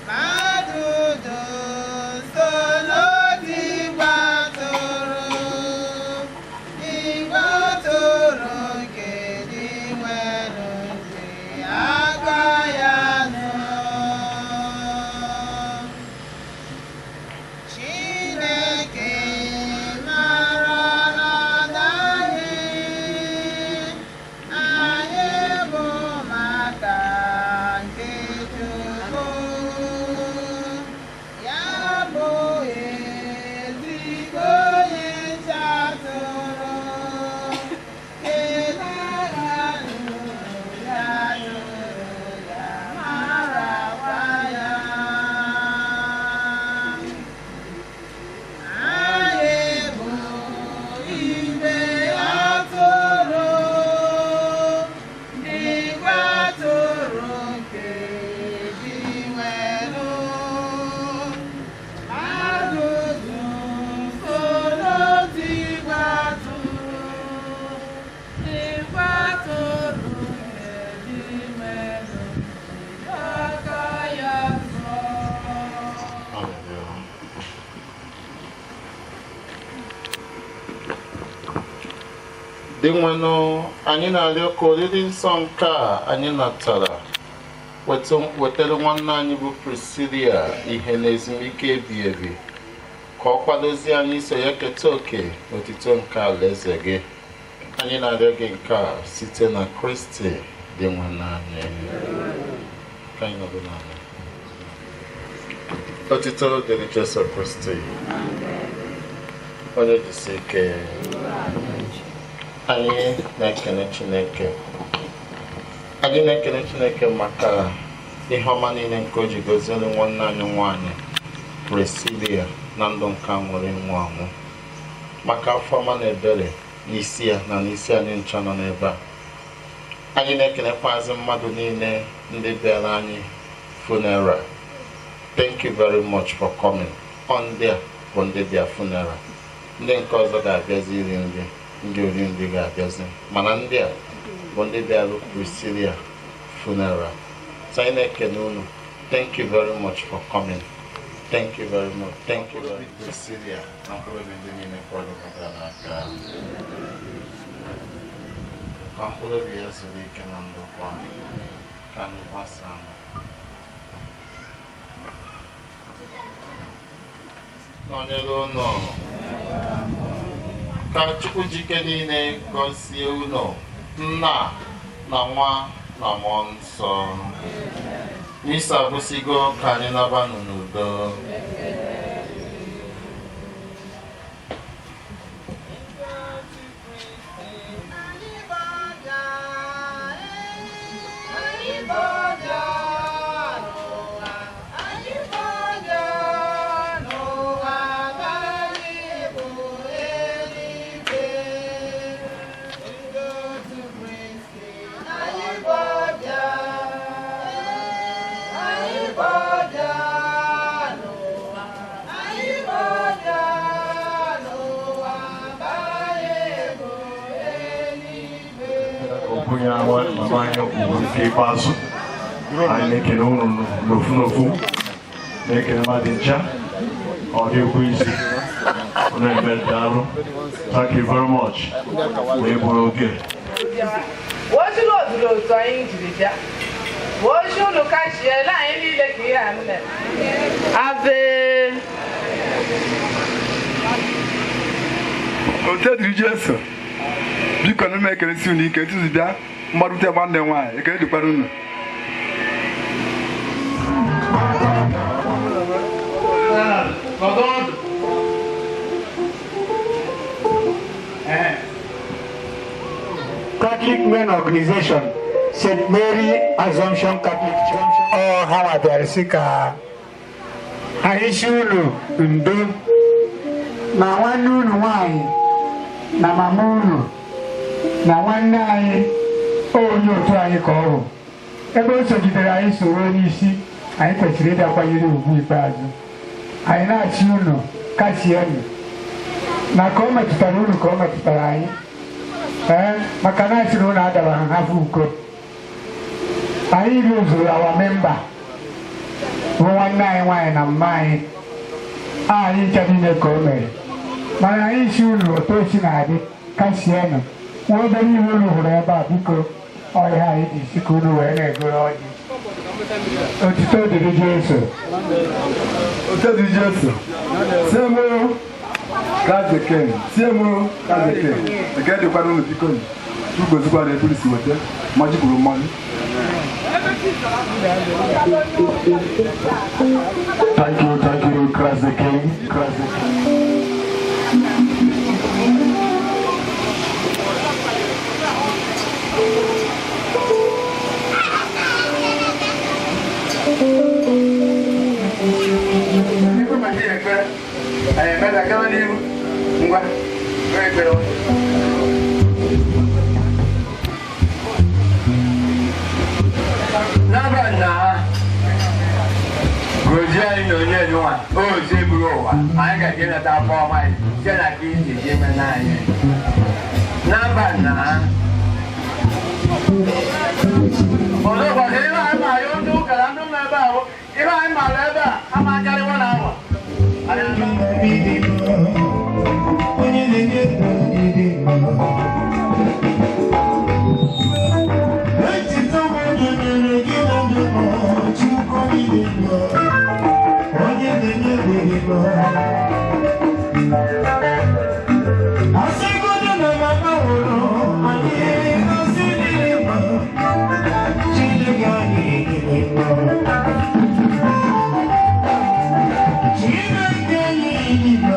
mmadụ dị nso n'otu igwe atụrụ, igwe atụrụ nke n'inwe ntị aka ya nọ. Chineke marala na anyị bụ maka nke Chukwu, ya bụ ezigbo onye nche atụrụ, keleghanụ ya nụrụ ya marakwa ya. Anyị bụ igwe atụrụ, igwe atụrụ nke dị nwere mmadụ dum so n'otu igwe atụrụ, igwe atụrụ nke dị nwere aka ya nọ. Dinwenụ, anyị na-arịọ ka oriri nsọ nke a anyị natara wetara nwanne anyị bụ Priscilia ihe na ezumike ebi ebi, ka ọ kwadozie anyị iso ya keta oke n'otito nke alaeze gị. Anyị na-arịọ gị nke a site na Kristi Dinwenụ anyị. Ka anyị nọdụ n'ala. Otito dịrị Jesu Kristi. Onye jisi ike. Anyị na-ekene Chineke. Anyị na-ekene Chineke maka ihe ọma niile nke o ji goziere nwanne anyị nwanyị Priscilia na ndụ nke nwụrụ ịnwụ anwụ, maka afọ ọma na ebere n'isi ya na n'isi anyị ncha nọ n'ebe a. Anyị na-ekenekwazị mmadụ niile ndị bịara anyị funeral. Thank you very much for coming. Ọ ndị a bụ ndị bịa funeral. Ndị nke ọzọ ga-abịazi iri nri, ndị ori nri ga-abịazi, mana ndị a bụ ndị bịara Priscilia funeral. So anyị na-ekene unu. Thank you very much for coming. Thank you very much. Thank you very much. Priscilia na mkpụrụ obi ndị niile kwadopụtara n'aka, ka mkpụrụ obi ya zuru ike na ndokwa. Ka anyị gbasaa. Nọnyere unu. Ka Chukwu jike niile gọzie unu, Nna na Nwa na Mmụọ Nsọ. Misa agwụsịgo, ka anyị nabanụ n'udo. Anyị na-akwụnyere mama anyị ugwu nke ikpeazụ. Anyị na-ekele unu n'ofu n'ofu, na-ekele mmadụ ncha. Ọ dịkwa izi unu eme. Daalụ, thank you very much na egburu oge. Ozi ozuru otu anyị jiri bịa. Ozi unu kachiela anyị niile ka ihe a mere. Ave. Ote dịrị Jesu. Biko, na m ekelesi unu ike tutu bịa mgbarute nwanne m nwaanyị. Ekele dịkwara unu. Nọdụ ọdụ. Ee. Catholic Men Organization, St. Mary Assumption Catholic Church. Ọ ha nwa bịara sị ka anyị si unu ndo na nwanne unu nwanyị na mama unu na nwanne anyị, onye otu anyị ka ọ bụ. Ebe o sogidere anyị soro onye isi anyị kwesịrị ịbịakwanyere ugwu ikpeazụ. Anyị na-achị unu kasienụ na ka o metụtara unu ka o metụtara anyị. Ee, maka na asịrị unu adara ha hafụ uko. Anyị lụzuru our member bụ nwanne anyị nwaanyị na mma anyị. Anyị ncha niile ka o mere, mana anyị si unu otu o si na-adị kasienụ. Nwa obere ihe unu hụrụ ebe a, biko, ọhịa anyị ji si ka unu wee na-egoro ọjị. Otito dịrị Jesu. Ote dịrị Jesu. Tie mụ Christ the King. Tie mụ Christ the King. Ekele dịkwara unu, biko. Chukwu gozikwara etu si weta mmaji kwuru mmaji. Thank you, thank you, Christ the King, Christ the King. Ibu ma ndị ekpere anyị emeda gawa n'ihu. Ngwa, kpee ekpere. N'aba nna ha gozie anyị na onye nụwa ozi buru ụwa anyị gaje nata afọ ọma anyị site na ka iji ji mena anyị n'aba nna ha. Ọzọkwa, ihe anyị ma ya, ndị ụka na ndị nọ ebe ahụ, ihe anyị maara ebe a ama akarịwa na awa. Onye na-enye ndụ mma. Echeta mmadụ nyere gị na ndụ ma Chukwu dị mma. Onye na-enye ndụ mma. Asịgodu na mama nwụrụ, anyị asị dị mma. Chineke anyị dị mma. Chineke anyị dị mma.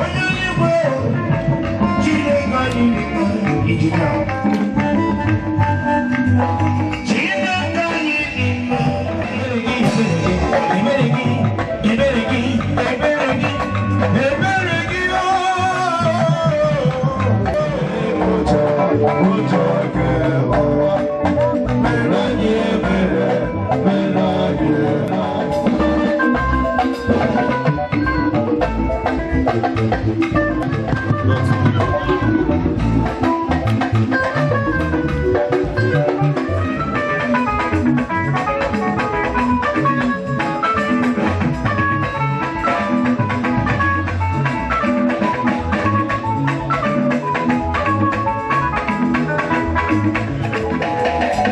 Onye eluigwe, Chineke anyị dị mma. Ijika. Chineke anyị dị mma. Ebere gị, ebere gị, ebere gị, ebere gị, ooo. Ụjọ nke ụwa, mere anyị ebere, mere anyị ebere.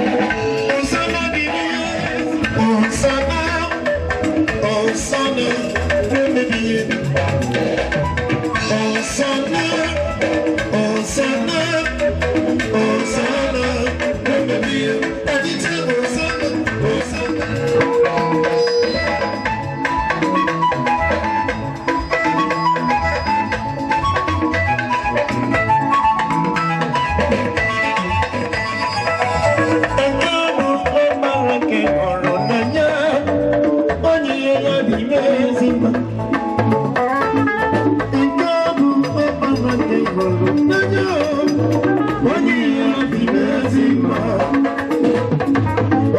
Hosanna, Hosanna, Hosanna, Hosanna, Hosanna, Hosanna, Hosanna, Hosanna. Nke a bụ ọkpara nke hụrụ n'anya, onye ihe ya dị ezi mma. Nke a bụ ọkpara nke hụrụ n'anya, onye ihe ya dị ezi mma.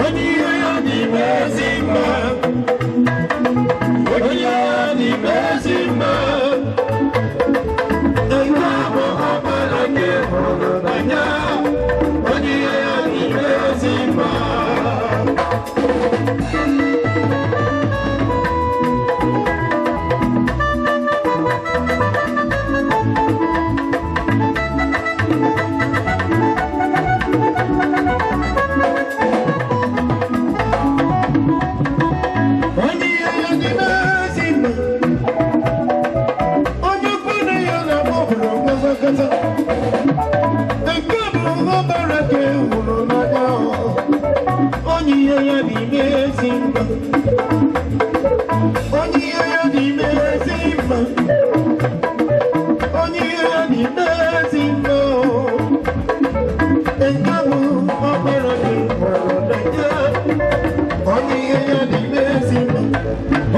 Onye ihe ya dị ezi mma. Onye ihe ya dị ezi mma. Nke a bụ ọkpara nke hụrụ n'anya. kata kata. Nke bụ ọbara ka hụrụ n'anya, onye ihe ya dị ime ezi mma, onye ihe ya dị ime ezi mma, onye ihe ya dị ime ezi mma. Nke bụ ọbara ka hụrụ n'anya, onye ihe ya dị ime ezi mma.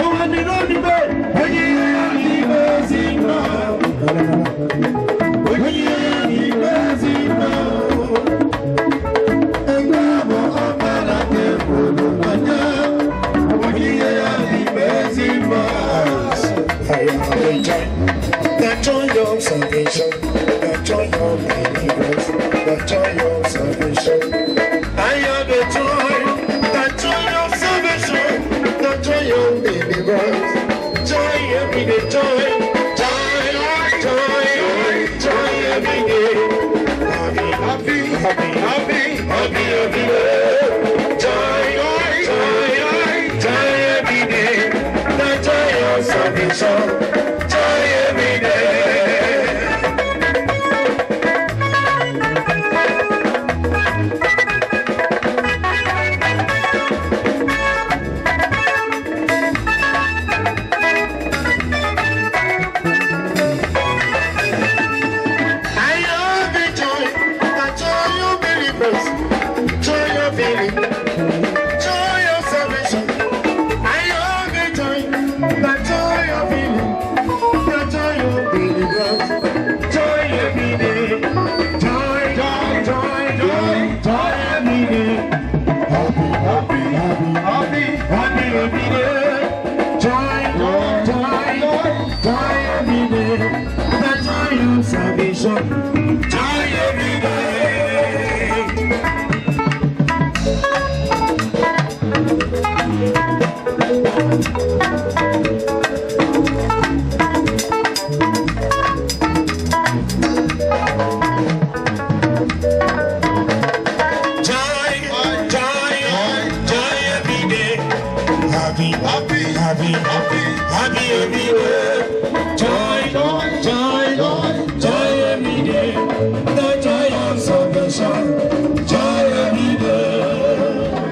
Onye dị n'odibe, onye ihe ya dị ime ezi mma. The joy of salvation, the joy of deliverance, the joy of salvation. I have the joy of salvation, the joy of deliverance, joy every day, joy, joy, joy, joy every day. Happy, happy, happy, happy, happy every day. Joy, joy, joy, joy every day. The joy of salvation. Joy every day. I have the joy of deliverance, joy of healing, joy of salvation. I have the joy of healing, the joy of deliverance, joy every day, joy, joy, joy, joy, joy every day. Happy, happy, happy, happy, happy every day. Joy, joy, joy, joy every day. The joy of salvation, joy every day. Joy, joy, joy every day. Happy, happy, happy, happy, happy every day. Joy, joy, joy, joy every day. The joy of salvation, joy every day.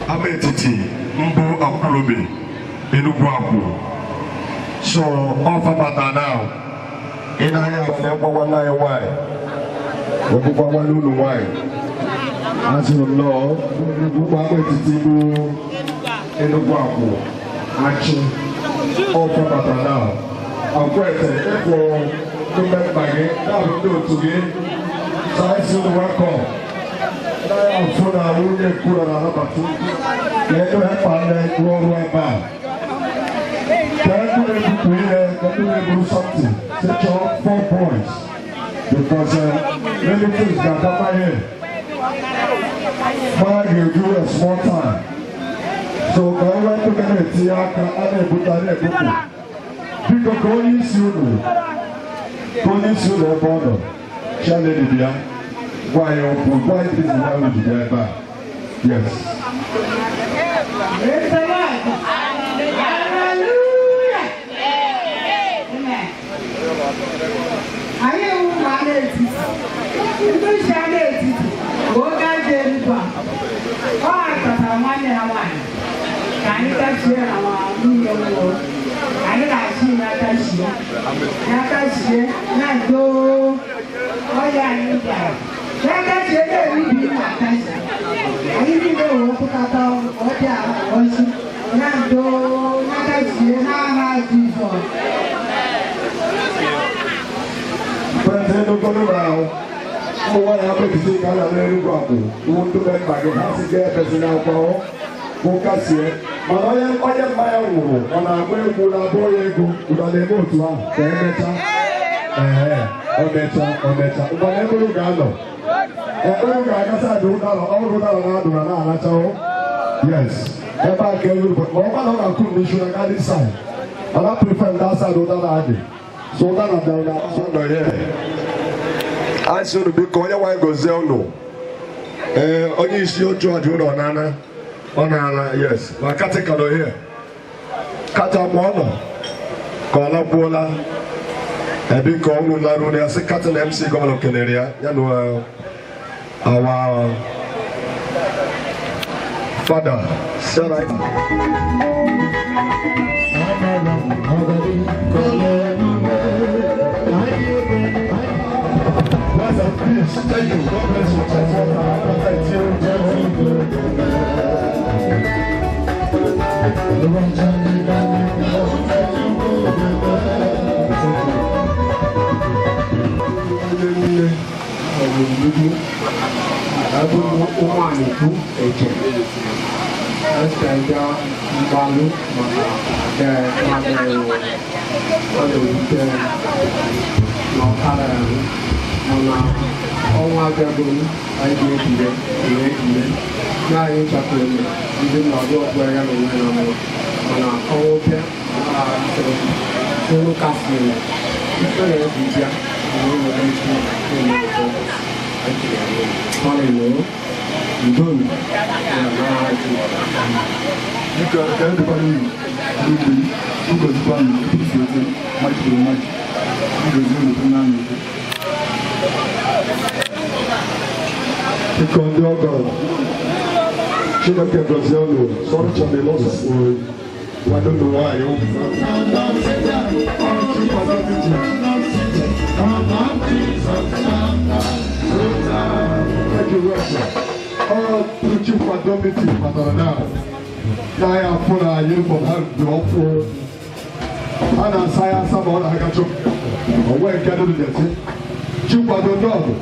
Ama etiti mbụ Akwulobi Enugwu Akwụ so ọfabata now ị na-anya abalị mgba nwanne anyị nwanyị ọgbụgba nwanne unu nwanyị azụrụ nnọọ ugwu ama etiti bụ Enugwu Akwụ achị ọfabata now Akwete ịkwụ ndị mba gị na-abụ ndị otu gị saịsị unu welcome. Afọ na nwunye kwuru na anabata na ego ekpa nne rụọ ọrụ ebe a ka ego na-ebupụ ihe ka ego na-eburu something say chọọ 4 points because many things ga-adaba here mara ga-eju a small time so ka e nwee ndị ga na-etinye aka a na-ebute a na-ebupụ biko ka onye isi unu ka onye isi unu ebe ọ nọ chairlady bịa gwa anyị okwu gwa anyị business ahụ ji bịa ebe a. Yes. Praise the Lord. Hallelujah. Amen. Anyị ewu ma a na-etiti. Ndị isi a na-etiti bụ oge aja Enugwu a. Ọ kpatara nwanne ya nwaanyị ka anyị tachie na nwunye nwụrụ. Anyị na-achị ya tachie. Ya tachie na ndo ọya anyị bịara. Ya tachie na-erubi na tachie. Anyị niile wee tụkọta ọbịa ọchị na ndo ya tachie n'aha Jizọs. President Ogolo na ụmụ nwaanyị ama etiti ka a na-alụ Enugwu Akwụ wụ ndị memba gị ha si gaa ebezi na akwa bụ kasie mana onye onye mmanya nwụrụ ọ na-agba egwu na-abụ onye ego ụda na-eme otu ahụ ka emechaa ee o mechaa o mechaa mgbe na ebe unu ga-anọ unu ga-aga saịdị ụdara ọrụ ụdara na-adụ na na-alachahụ. Yes, ebe a ka elu ma ọ gba na ọ ga-akụ n'isi na gadi saịd. And I prefer that side ụdara adị. So ụdara bịara na so nọ here. Anyị sị unu biko onye nwaanyị gozie unu. Ee, onye isi otu ọjụ ụlọ n'ana. Ọ na-ala, yes. Ma katika nọ here. Kata ma ọ nọ. Ka ọ lakwuola. Biko unu larụ ya sị kata na MC gọvanọ kelere ya. Ya na our father, Sarah. Bless and peace. Thank you. God bless you. Thank you. Ụmụanịkwu eche ese mgbalụ maka ọ na-ewute na ọkara ahụ mana ọnwa abịago anyị ga-ebire wee ebire na anyị chapụrụ ndị mmadụ ọgbọ ya na onwe na mma mana ọnwụ bịa ọrụ kasịrị ife na-ebi bịa na ụlọ echi Biko ka e dịkwara unu n'ugbo ugozikwa unu isi ote machiburu machi ugozi unu kwụ na nnukwu. Biko ndị ọgọ Chineke gọzie unu sọrọcha na ịlọsọ nwanne unu nwaanyị. Thank you very much. All chief meeting batara na n'ahịa afọ na uniform ha dị ọfụ a na-asa ya asa ma ọ na-agachọ onwe nke dị deti chikwado ndị ọgụ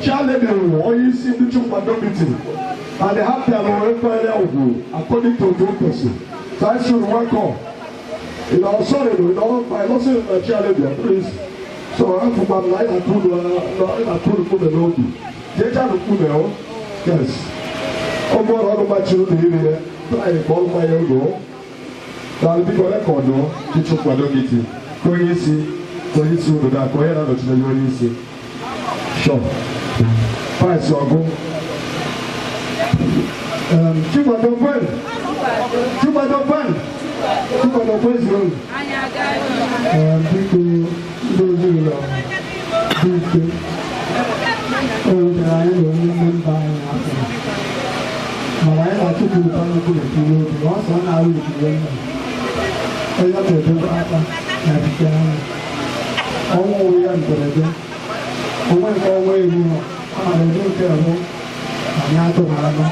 Chialedi wụ onye isi ndị chikwado meeting and ha bịara wee kwere ugwu according to the person. So I should welcome. You know, sorry, you know, my loss is na Chialedi, please. So afụkwa m na anyị na-atụ nkume n'obi. Jecha nkume o. Yes. Ọ bụrụ ọrụ machiri unu iri ya, anyị ka ọrụ mmanya oge o. Na biko rekọdụ ndị nkwado meeting. Ka onye isi unu na ka onye na-anọchite onye isi. Sure. Paịsị ọgụ. Chikwado kwen. Chikwado kwen. Chikwado kwen zuru. Biko ndị ezinụlọ dị ike o wutere anyị na onye memba anyị afọ mana anyị na-achụpụ ụtọ nnukwu ekiri obi na ọsọ na-arụ ekiri nna onye na-edobe aka na ebite anya ọnwụ onwe ya mberede onwe nke ọnwa eru ha mana ụdị nke mbụ anyị atụghị anya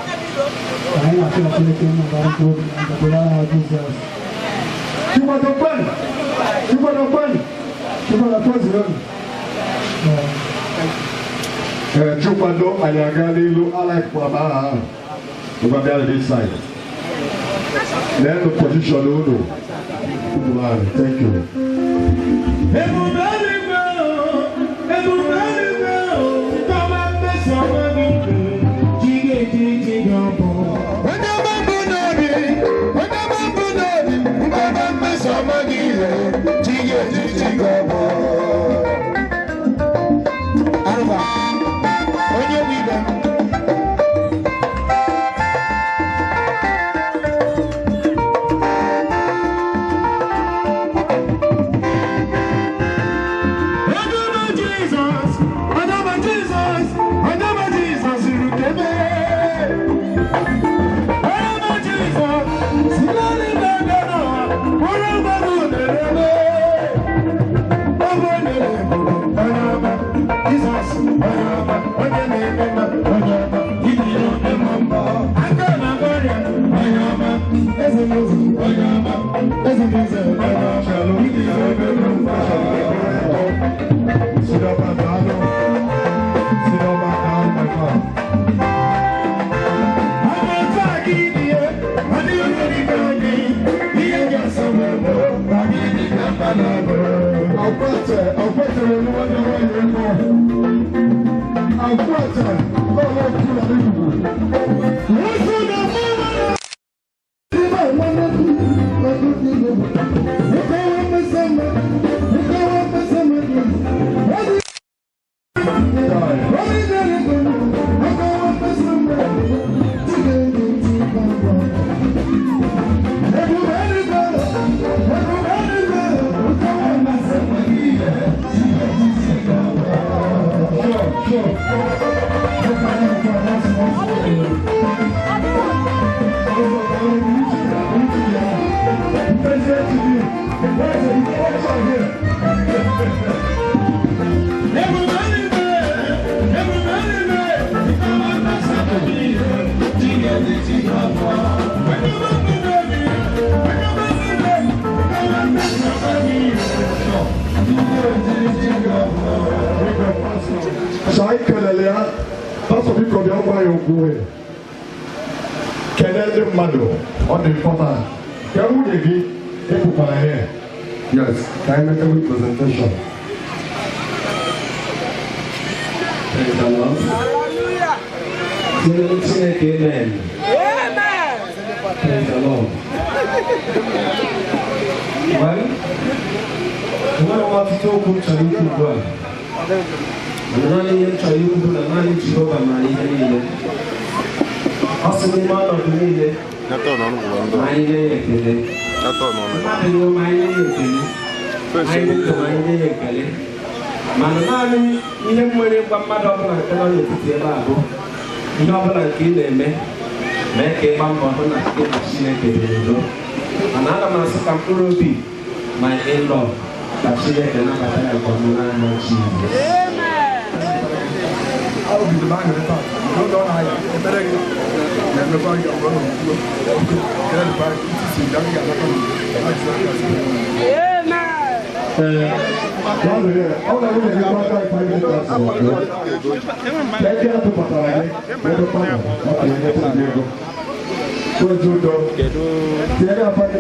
anyị na-achụ na Chineke nnabara mkpụrụ obi na ndabere aha Jizọs. Chikwado kwen. Chikwado kwen. Chikwado kwen zuru. Ee, Chikwado anyị aga n'ilu alaikwa m aha ahụ. Ngwa bịa this side. Leenụ position unu. Ụmụ ahụ, thank you. Akwete, ya okwu wee kene ndị mmadụ, ọ dị important ka nwunye gị ekwukwara ya. Yes, ka anyị metawe presentation. Praise the Lord. Hallelujah. Chineke, amen. Amen. Praise the Lord. Well, enwere m ọtụtụ okwu m chọrọ ikwu ugbu a. Mana naanị ihe m chọrọ ikwu bụ na naanị Jehova maara ihe niile. Ọ sị n'ime ọnọdụ niile ma anyị nye ya ekele. Mmadụ nwụọ ma anyị nye ya ekele. Anyị dị ndụ ma anyị nye ya ekele. Mana naanị ihe m nwere ịgwa mmadụ ọbụla nke nọ n'etiti ebe a bụ ihe ọbụla nke ị na-eme, mee ka ịgba mbọ hụ na gị na Chineke dị n'udo. Mana ana m asị ka mkpụrụ obi my in-law, ka Chineke nabata ya nke ọma n'aha Jizọs. Obi dị m aṅụrị taa n'oge ọ na-aya ekpere gị na-emekwa gị ọbụla n'okwukwe ekele dịkwa gị isi si gị ga-anata n'udo na Jizọs Kraịst. Ee, ọ ga-abụ na gị aka 5,000 ka eke atụpụtara gị ebe mmadụ ọ ga-enyeta gị ego. Wetu udo. Tinye gị afa gị.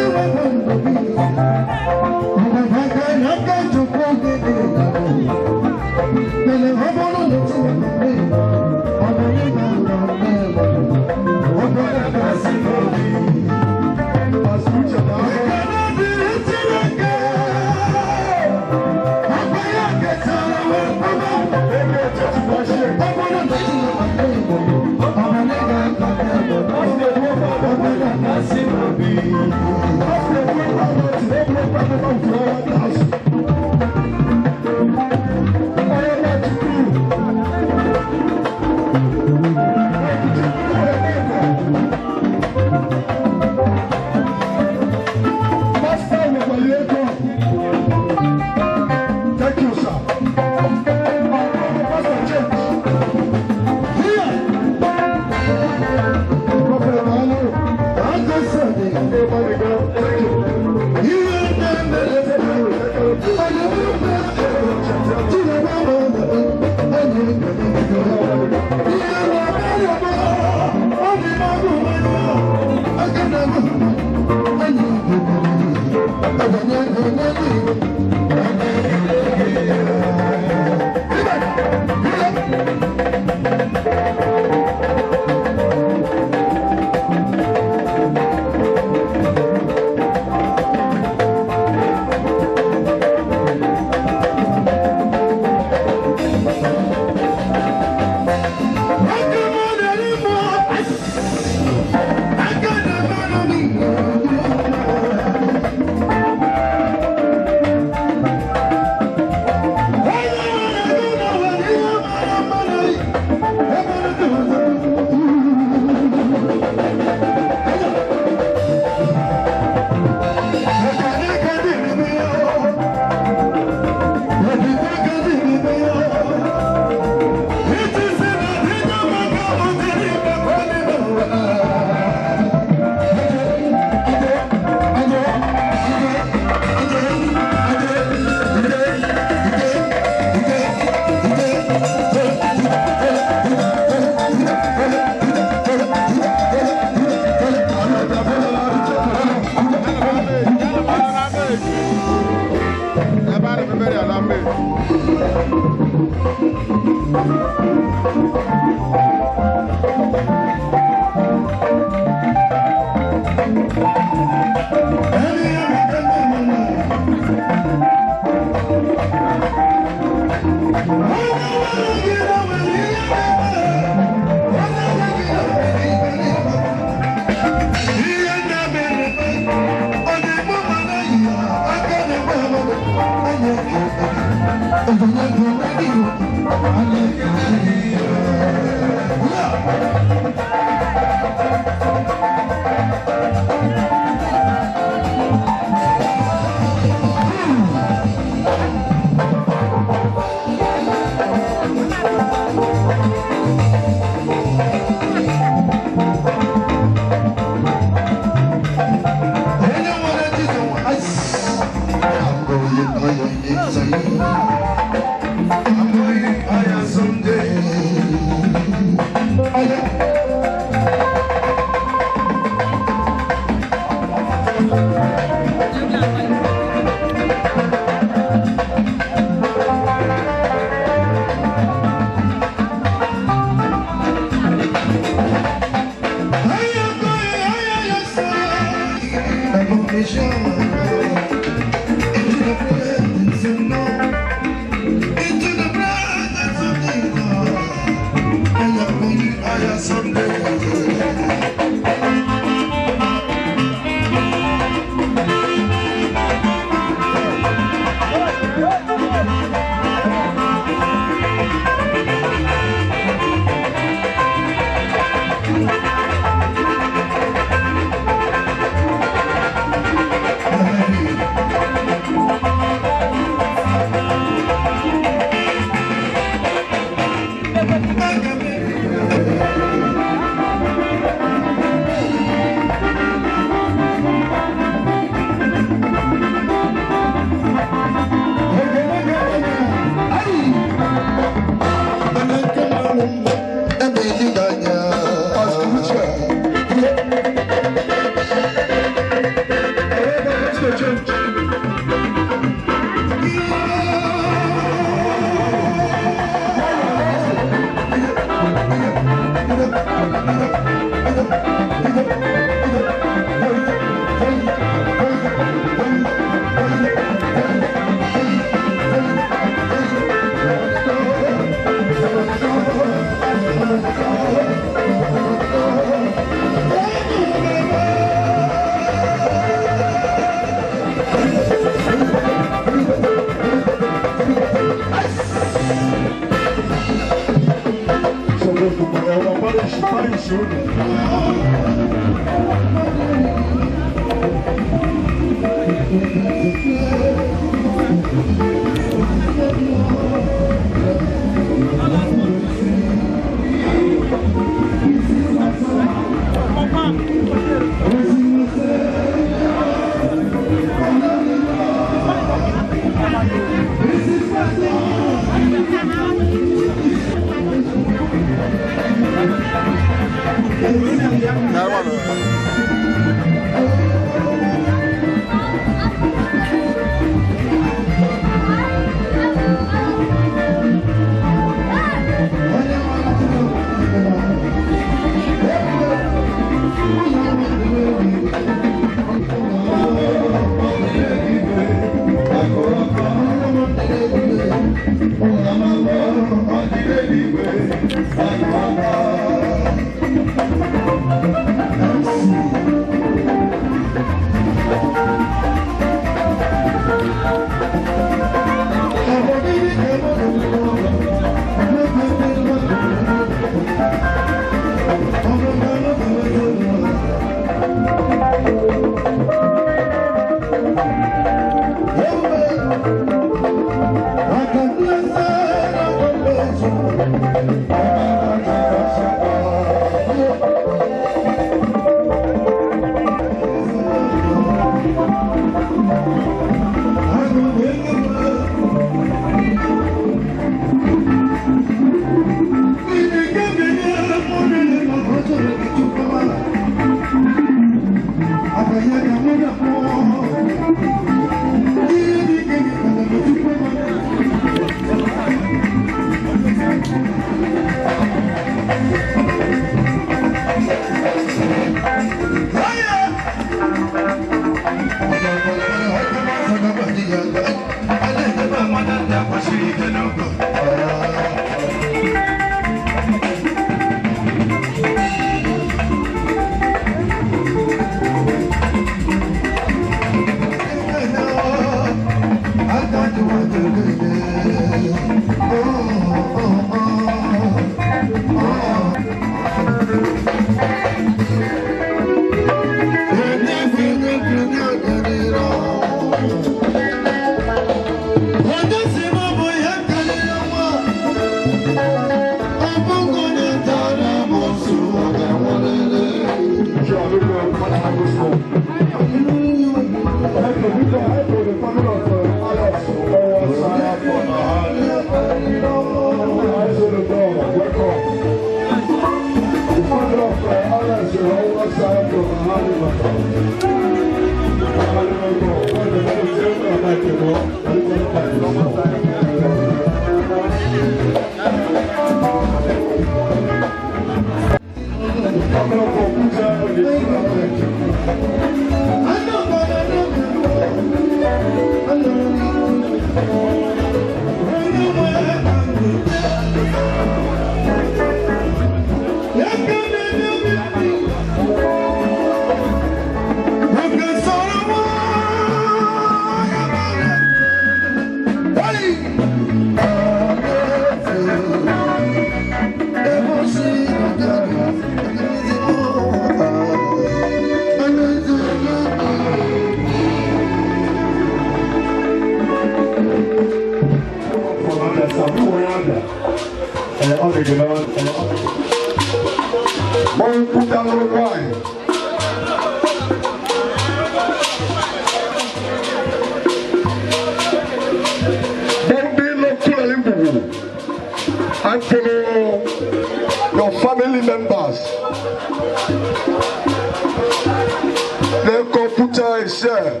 is here,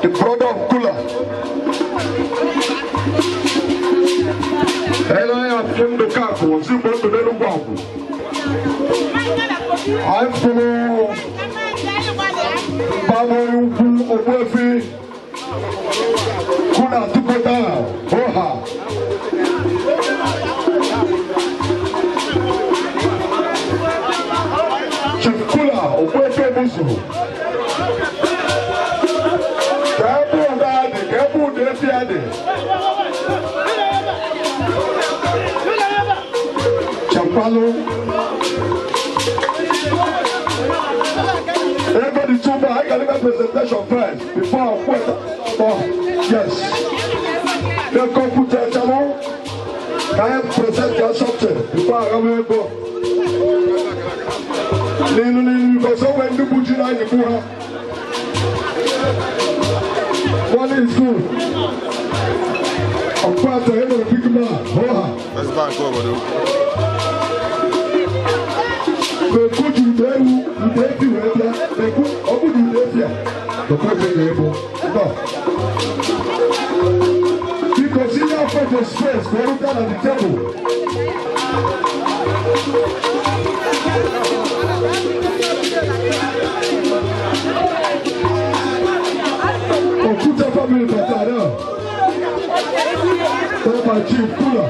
the brother of Kula. Ele anyị Ndụkakụ ozugbo ndụ n'Enugwu Agwụ. Anyị fụrụ Bamori Ukwu Ogbuefi Kuna Tukota Oha. Chief Kula Ogbuefi Ebuzu. Ka ebe ụda dị, ka ebe ụda efi adị. Chakwalo. Everybody too much. I can give a presentation first before I quit. Oh, yes. The computer channel. Can I present your something before I go? Ninu ninu because when the buji na you go. One is good. I'm proud to have a big man. Hoha. First Bank obodo. Ekwu ji ụda ewu, ụda efi wee bịa. Ekwu, ọ bụ na ụda efi a, dọkọta ga-ebu. Nọ. Biko, si ya afọ the space ka ọ rute na the table. Okwute family batara. Baba Chief Kula.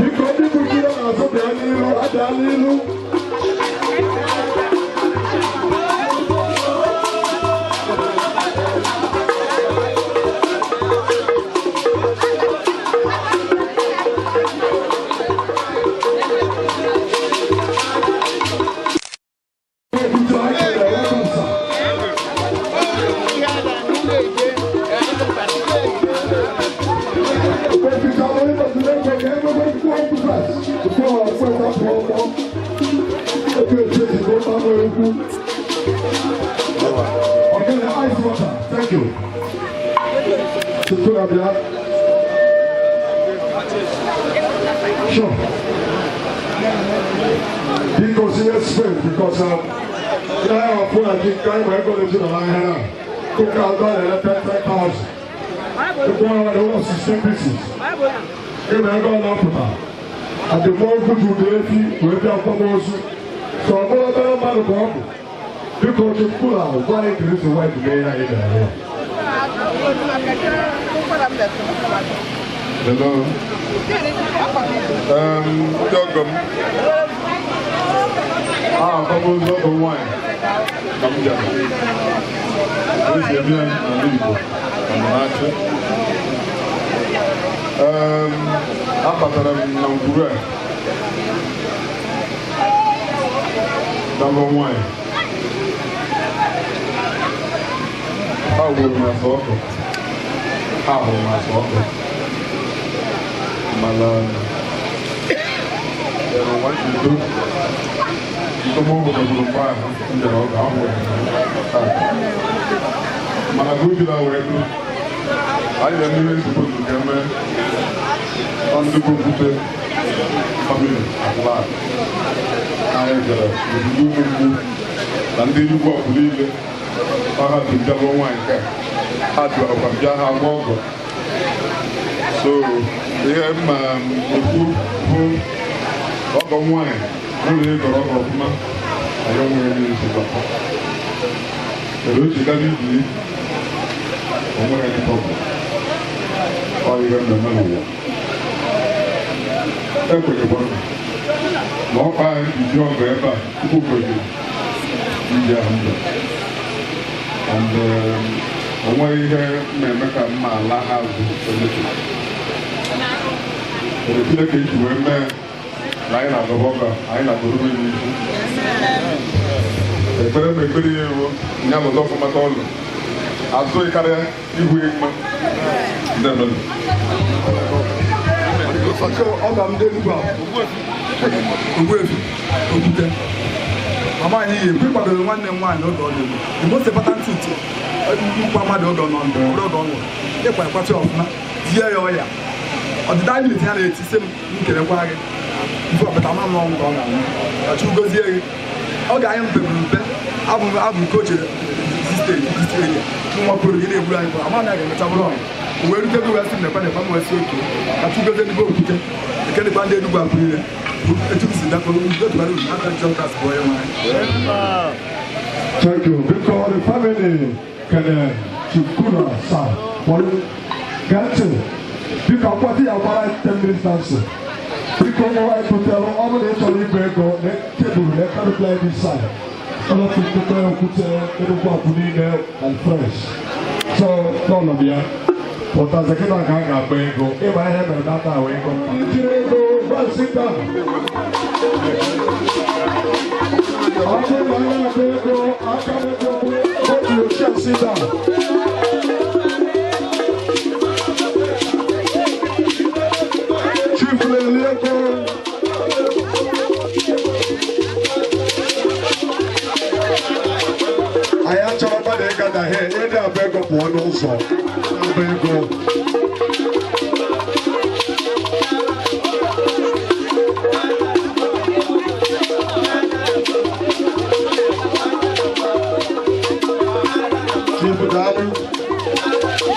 Biko ndị bụ ji ya n'azụ bịa n'ilu, abịa n'ilu. Okay, the ice water. Thank you. Sure. Because yes, because I put a big guy where go to the line. Cook out 10,000. The boy was 16 pieces. And the boy put to the AP, we have so I'm going to go. Because the Kula, why the reason why the mayor is there? Hello. Ndị ọgọ m. Akwamozu ọgọ m nwaanyị ka m bịara. Esi eme ya n'ala Igbo na Mmachi. Abatara m na ngwuru a. Dabọ nwaanyị. Ha gwuru m asa ọkụ. Ha hụrụ m asa ọkụ. Mana ndo ndo gburu mgbe ahụ m bịara ọgụ ahụ. Mana ka obi na wee du anyị na-eme ihe nzukọ nke eme ndị bụ okwute famili akwụla anyị bịara n'obodo ụmụ mgbu na ndị Enugwu ọkụ niile. Ha dị bịa lụọ nwaanyị nke ha dụakwa bịa ha gba ọgọ. So ihe mma ekwu bụ ọgọ nwaanyị ụlọ ịgọrọ ọgọ ọfụma anyị onwere ihe nsogbu. Kedu o ji gaba iji onwere ndị tọbụ ọ ihe mmemme n'ụwa. Ekwenyekwara na ọkpa anyị ji ọgọ ebe a tupu goziri ndị ahụ ndụ. And onweghị ihe na-eme ka mma ala ha azụ emechi. Ere Chineke iji wee mee na anyị na-adọba ọgọ, anyị na-adọrọ n'isi. Ekpere m ekpere ya ewu, ya lụta ọfụma ka ọlụ. Azụghị karịa ihu ya mma. Ndị emelu. So ọ ga m ndị Enugwu Agwụ. Ogbuefi, Okwute. Mama anyị yi ekwe kwadoro nwanne m nwaanyị oge ọ dị ndụ. The most important thing nkwa mmadụ oge ọ nọ ndụ, ọ bụrụ oge ọ nwụrụ. Ịkwa ekwatụ ọfụma, tie ya ọya. Ọdịda minit ya na-eti sị m nkelekwa gị. Mfe ọpụta ama m n'ọnwụ ka ọ ga-anwụ. Ka Chukwu gozie gị. Oge anyị mpeburu mpe, abụ m abụ nke ochie steeti area nwa pụrụ gị na-egburu anyị ama na ga-emecha bụrụ ọnyị wee rute gị wee sị m nekwa nekwa m wee sị oke ka Chukwu gozie ndị be okwute ekelekwa ndị Enugwu akwụ niile etu m si dakọrọ udo tụbara uru n'aka Jizọs Kraịst bụ onye nwe anyị. Thank you. Because the family can Chukura sir. For Gantị, biko akwado ya gbara 10 minutes dancing. Biko nwa ebutere ọ bụrụ na ị chọrọ ibu ego na tebụl na canopy this side. Ọlọ́pàá ìkókó okwute Enugwu akwụ niile and fresh. So n'ọnọdụ ya pụtazi kịta ka a ga-agba ego ịma ihe mere data ahụ ego. Ijiri ego gwa sit down. Ọ bụrụ na a na-agba ego aka ego otu ochie sit down. Chief na-eli ego. Anyị achọrọ mmadụ ịga na he ịdị agba ego pụọ n'ụzọ agba ego. Chief daalụ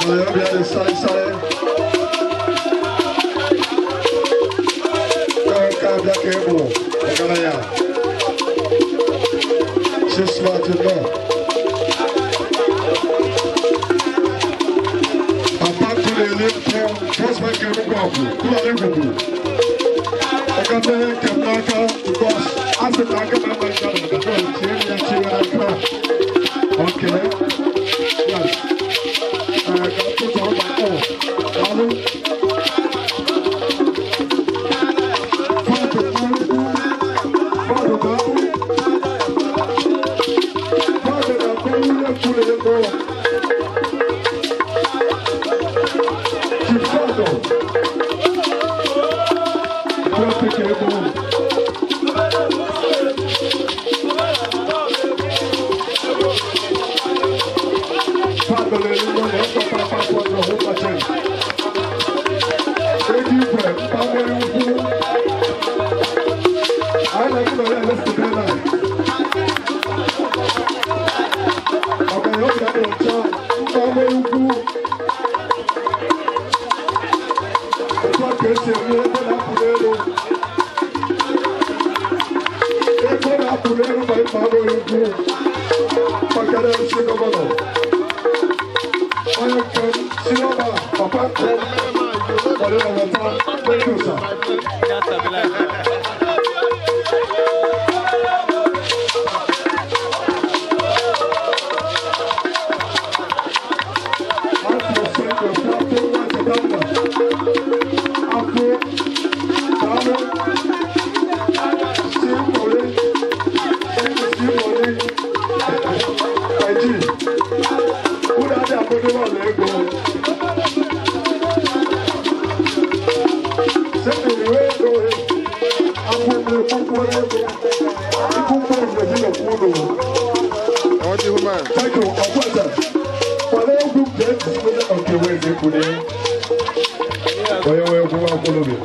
mana ya bịa dị sarị sarị. Ka nke abịa ka ị bụ ọgaranya. Si smart nọ. Papa kụlele kọ first bank Enugwu akwụ kụlele gwugwu. Ọka mmeghe nke m n'aka because asị na aka m ama nka na bọọlụ tie m ya tie ya n'aka. Okay. Yes. Ka m tụtụrụ ma ọ. Daalụ. Fọdụ daalụ. Fọdụ daalụ. Fọdụ na-akọ nwunye kwuru ego. Chicago. Traffic ego. Fọdụ na-elu na ẹ̀kọ́ pápá pọ̀jù ọ̀hún pàṣẹ. Ego igwe mkpamere ukwu. Anyị na-ekwu na ya elesite na. Maka ya ọ bịara ọcha mkpamere ukwu. Otu a ka esi eme ego na-apụ n'elu. Ego na-apụ n'elu ma ịkpa abụghị ukwu. Maka na esi gọvanọ. Onye nke m si n'ọba papa nke m kwado na weta. Thank you, sir. Thank you. Onye nwe egwu nwa akwụlụbi.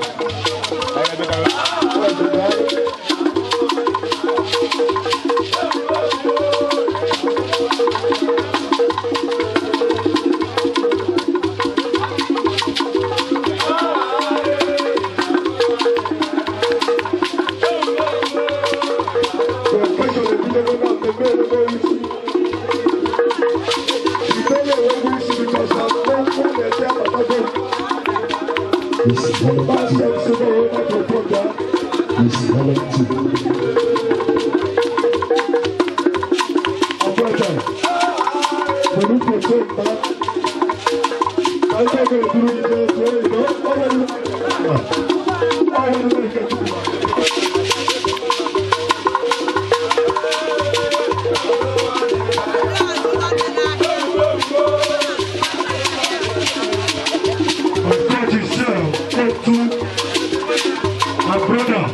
My brother,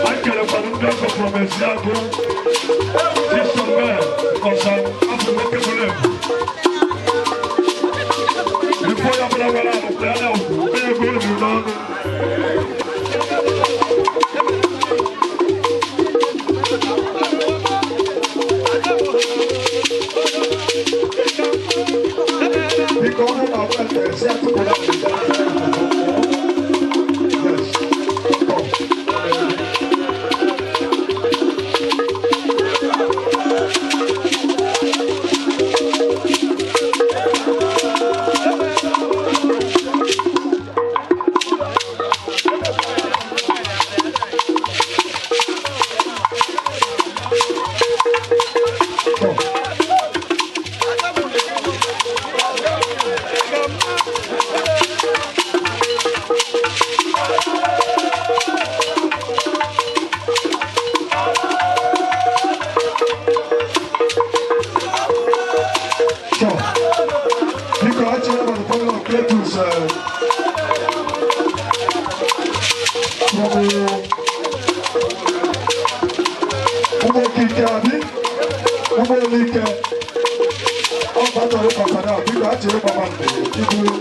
I can have from Eziago, this man, because I'm African. Before you have a Ụgbọ okike abi, ụgbọ olike. Ọ kpatara ịkpakara biko a chere kpakpando iburu.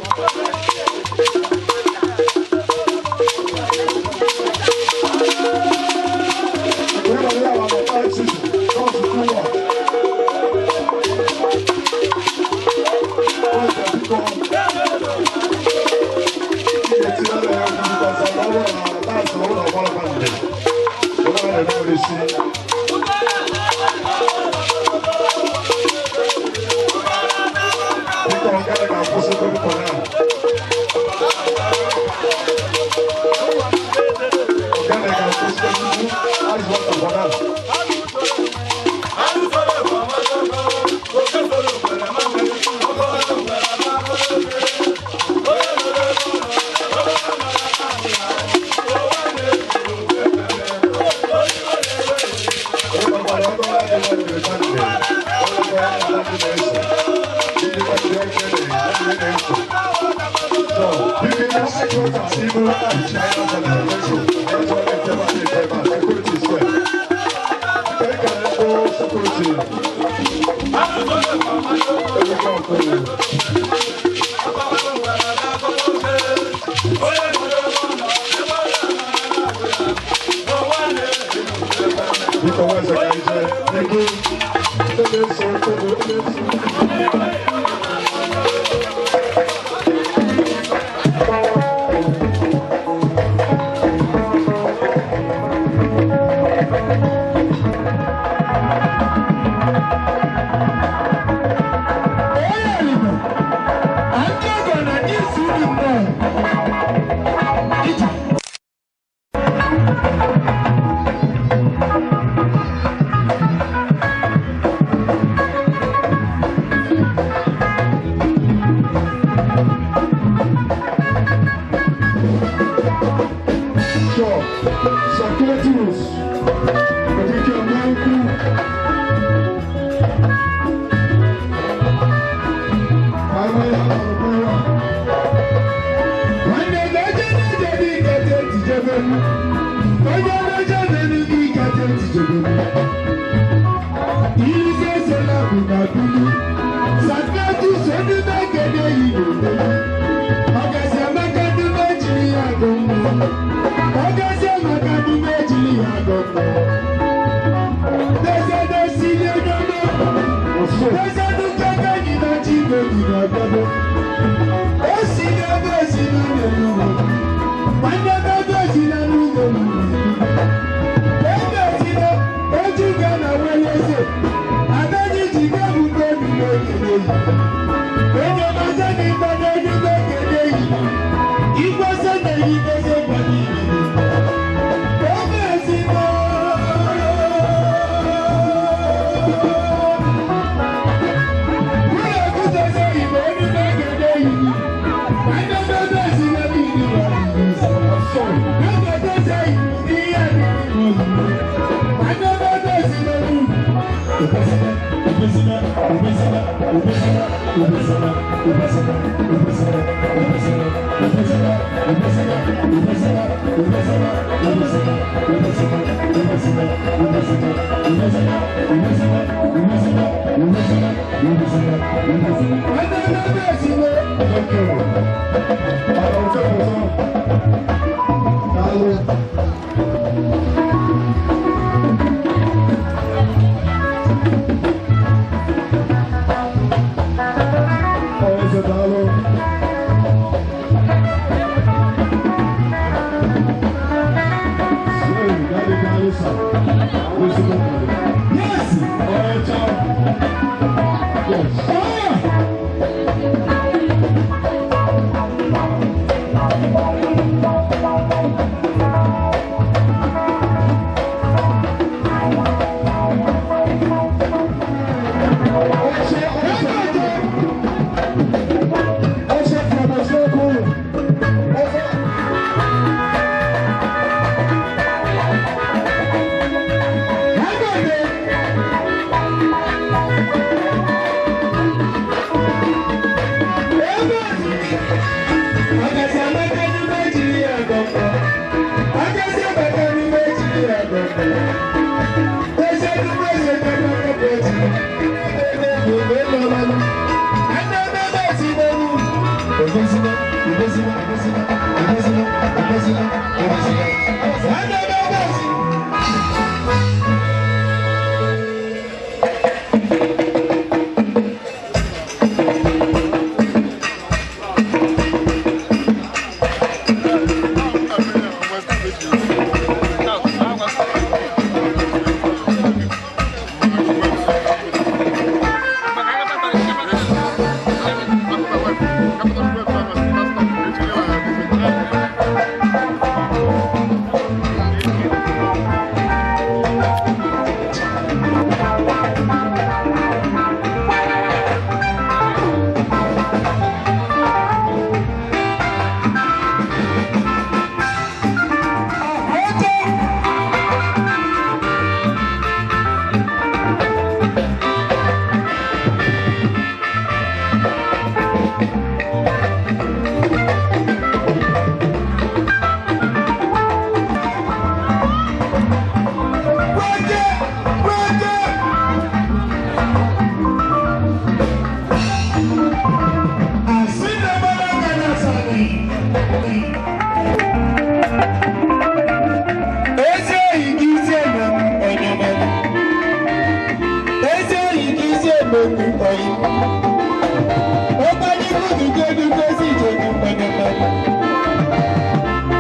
eme oyi.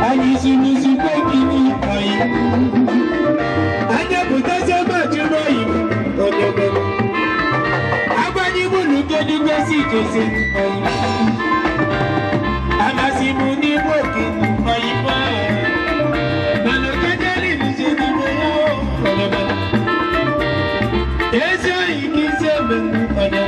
Anyị zuru gịnị oyi. Anya pụtazi ebe jụrụ oyi onye agbanye bụlụ kedu gosi jesi oyi. Amasị m n'igbo gịnị oyi mana okejeri nje n'ime ya onye ezi oyi ka isi eme onye.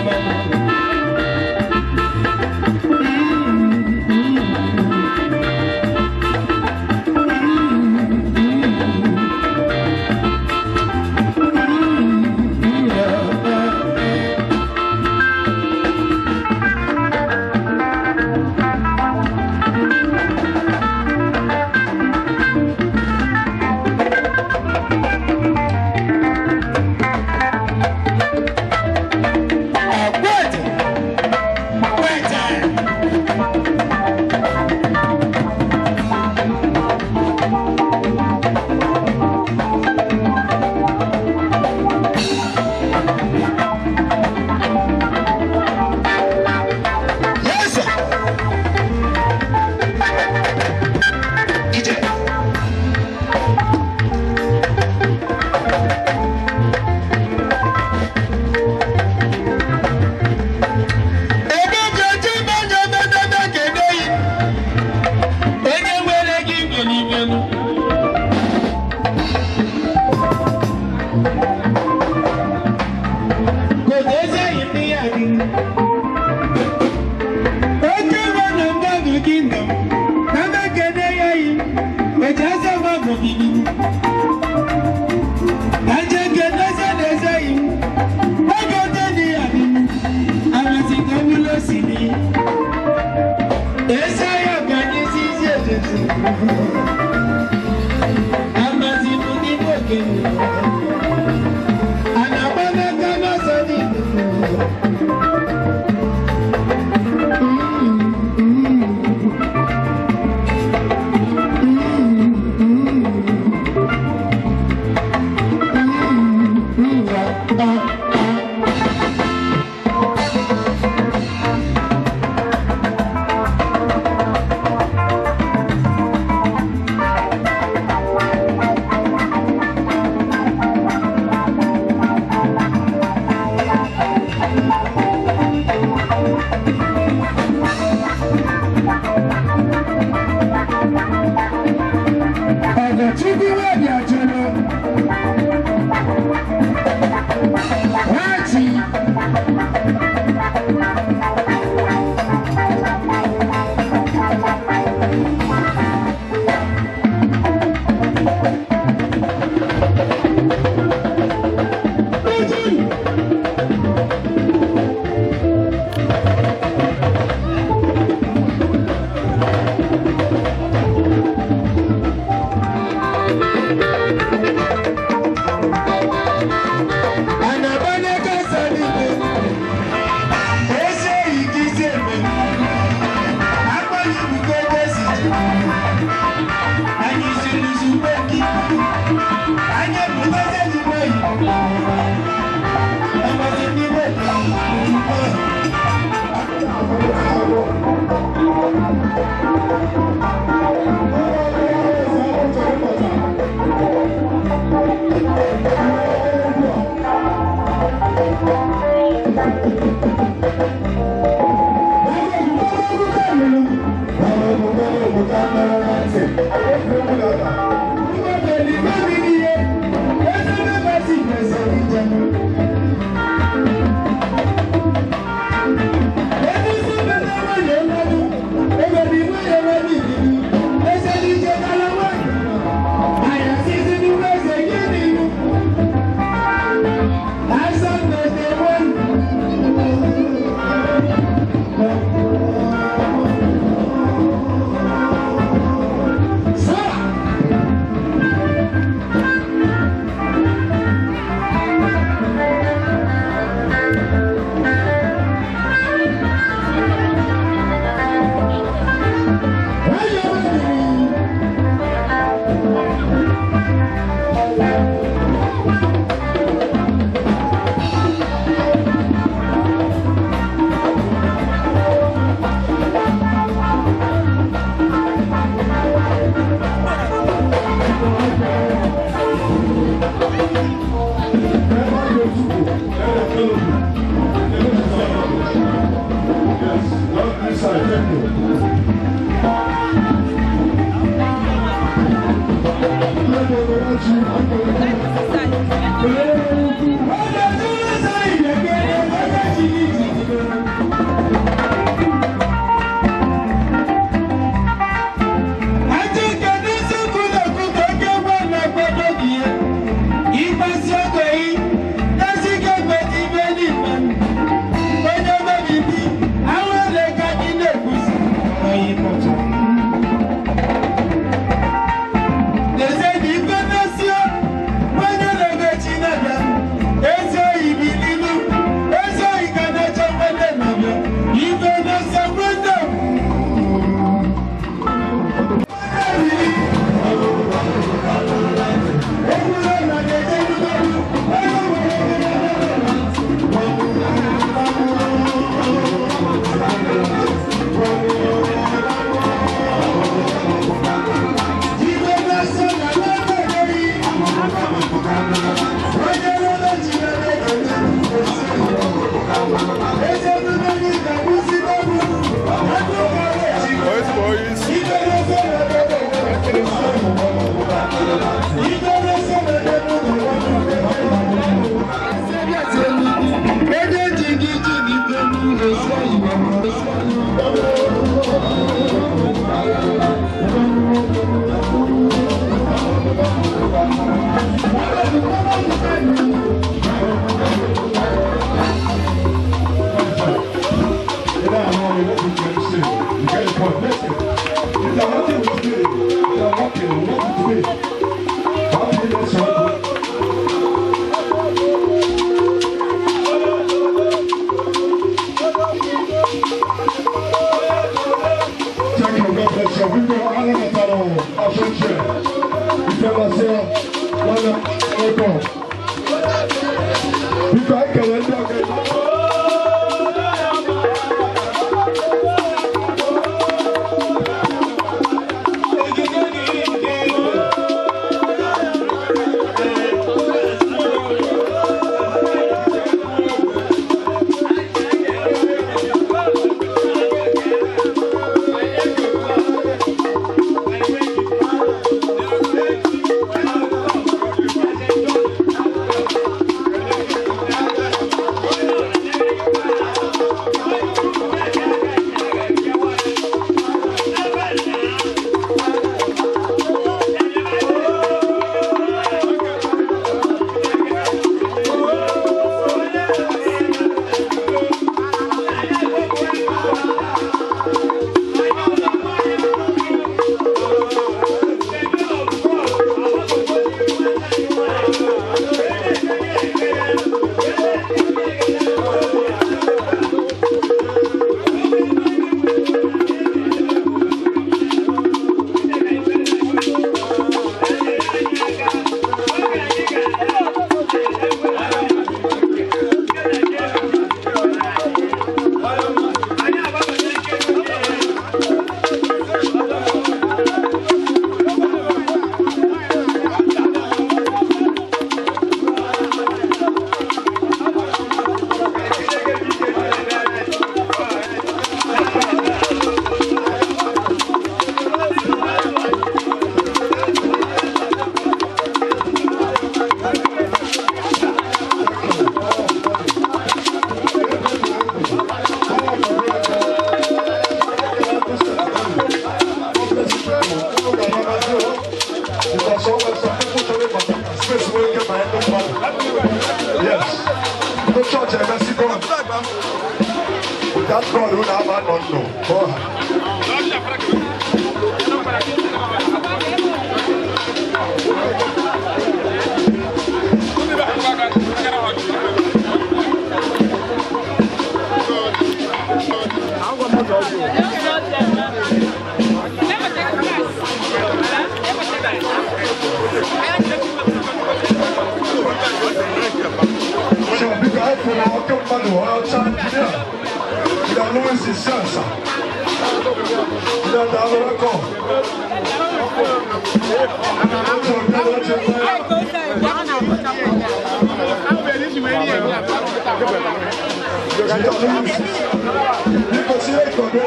side.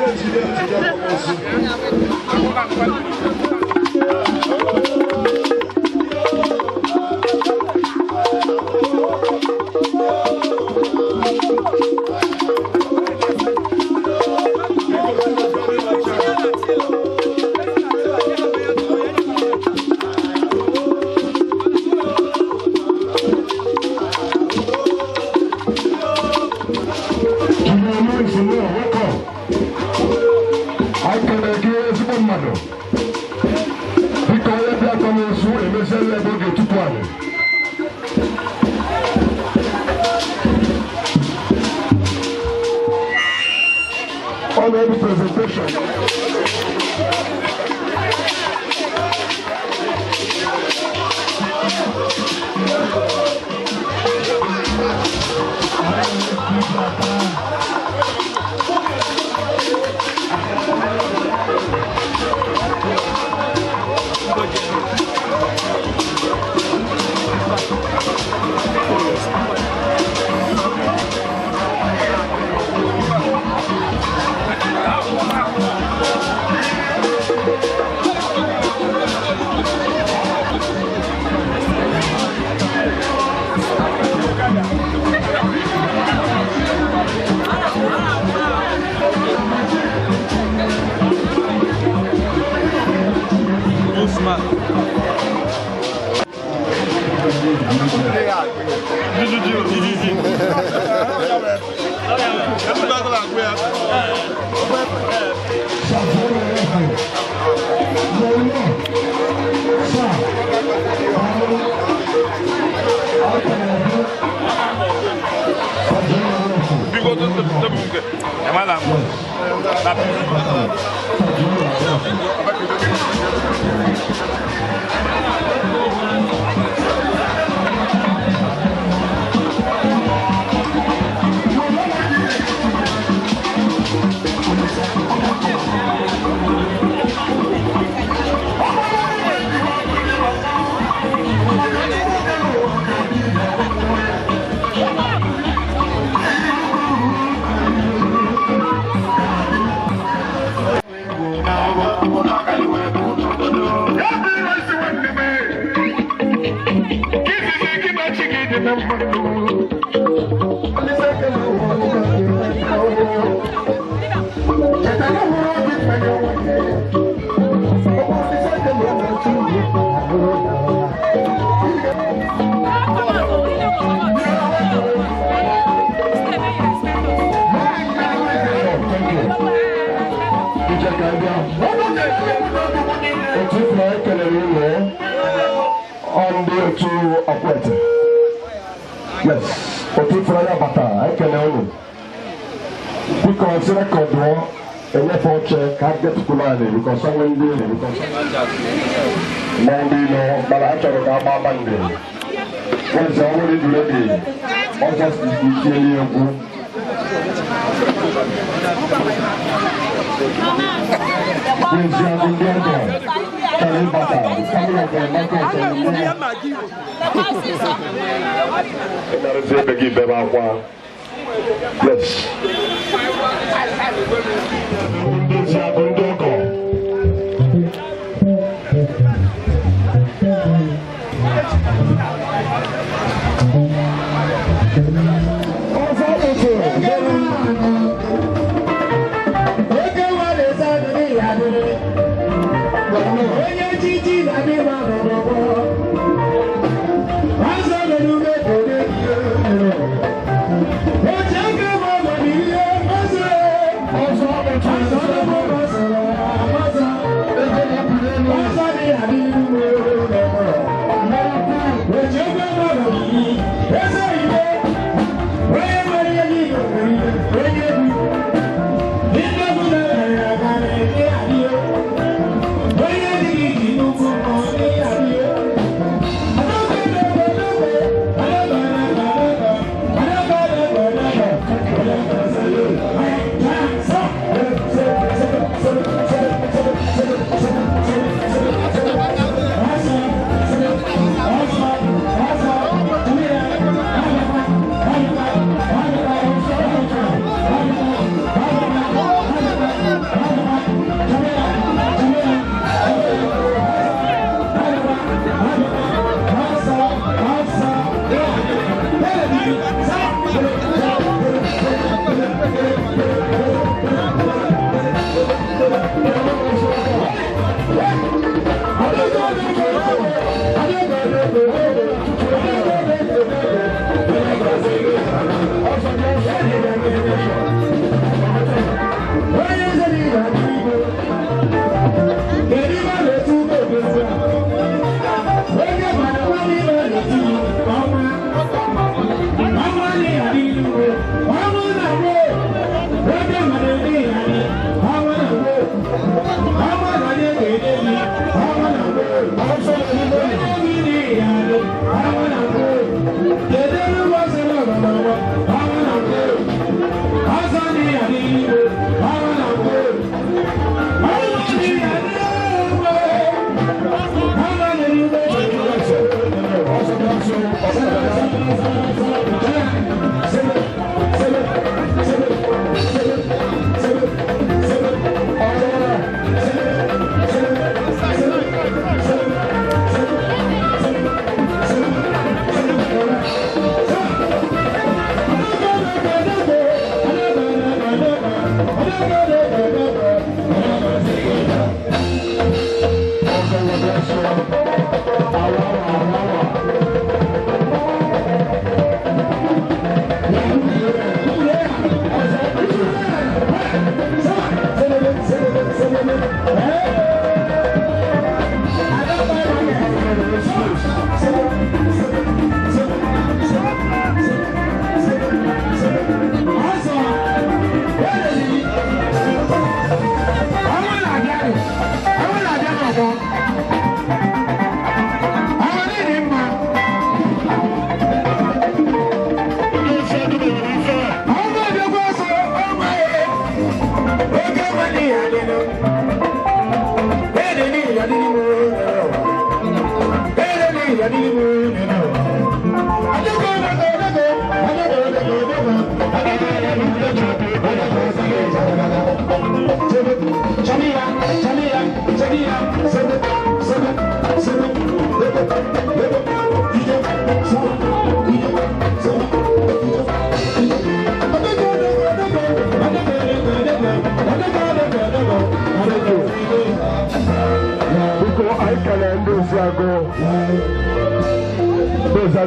Thank you.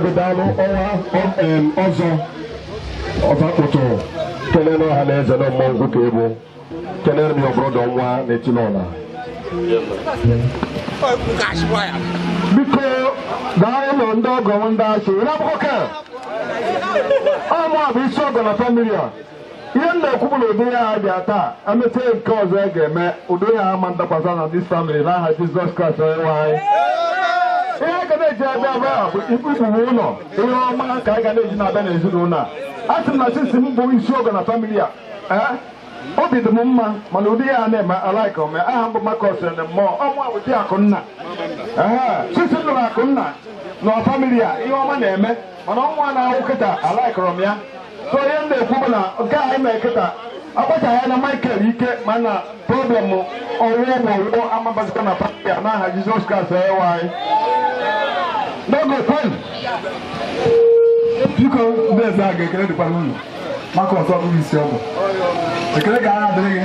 Ezeagụ, daalụ. Ọnwa ọzọ ọzọ akpụtụrụ, kelere ọha na eze na mmọnwụ ka ebu kelere m ya ọbụrụdọ nwa na-etinọla. Biko daalụ nọ ndị ọgọ m, ndị achị were akwụkwọ ka ọ mụ a bụ isi ọgọ na family a. Ihe m na-ekwu bụ na ụdị ya bịa taa, emechaa nke ọzọ e ga-eme, ụdị ya ama ndakwasa na this family n'aha Jizọs Kraịst onye nwe anyị. Ihe a ga na-eji abịa abịa bụ ikpukpuru ụlọ, ihe ọma ka anyị ga na-eji na-abịa n'ezinụlọ a. A sị m na sisi m bụ isi ọgọ na family a, ee, obi dị m mma, mana ụdị ya na-eme alaika ome. Aha m bụ Makọs na mmụọ ọmụ bụ di Akụnna. Ee, sisi m nụrụ Akụnna na family a, ihe ọma na-eme, mana ọnwa na-awụ kịta alaikọrọ m ya. So ihe m na-ekwu bụ na nke a anyị mere kịta akpachaghị na Michael ike, mana problem ọwụwụ ma ọwụwụ amabazikwa na family a n'aha Jizọs Kraịst onye nwe anyị. N'oge kwen. Biko, ndị eze a ga-ekele dịkwara unu maka ọzọ ọbụghị isi ọgwụ. Ekele ga ara adịrị gị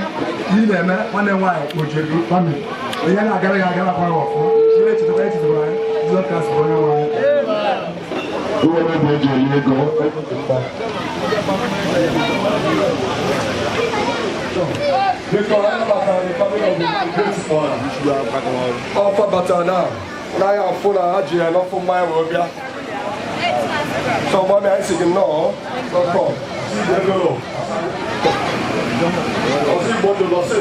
ihe ị na-eme nwanne m nwaanyị kpochiri family, ihe na-agara gị agara kwa gị ọfụma. Ihe echetakwa echetakwa anyị Jizọs Kraịst bụ onye nwe anyị. Iwe n'obi eji eri ego. Biko, anyị batara the family of the great one. Ọfa batara na n'anya afụ na ha ji ya n'ọfụ mmanya wee bịa. So mami, anyị sị gị nnọọ n'ọkọ. Ego. Ọsị Igbo ndụ lọsị.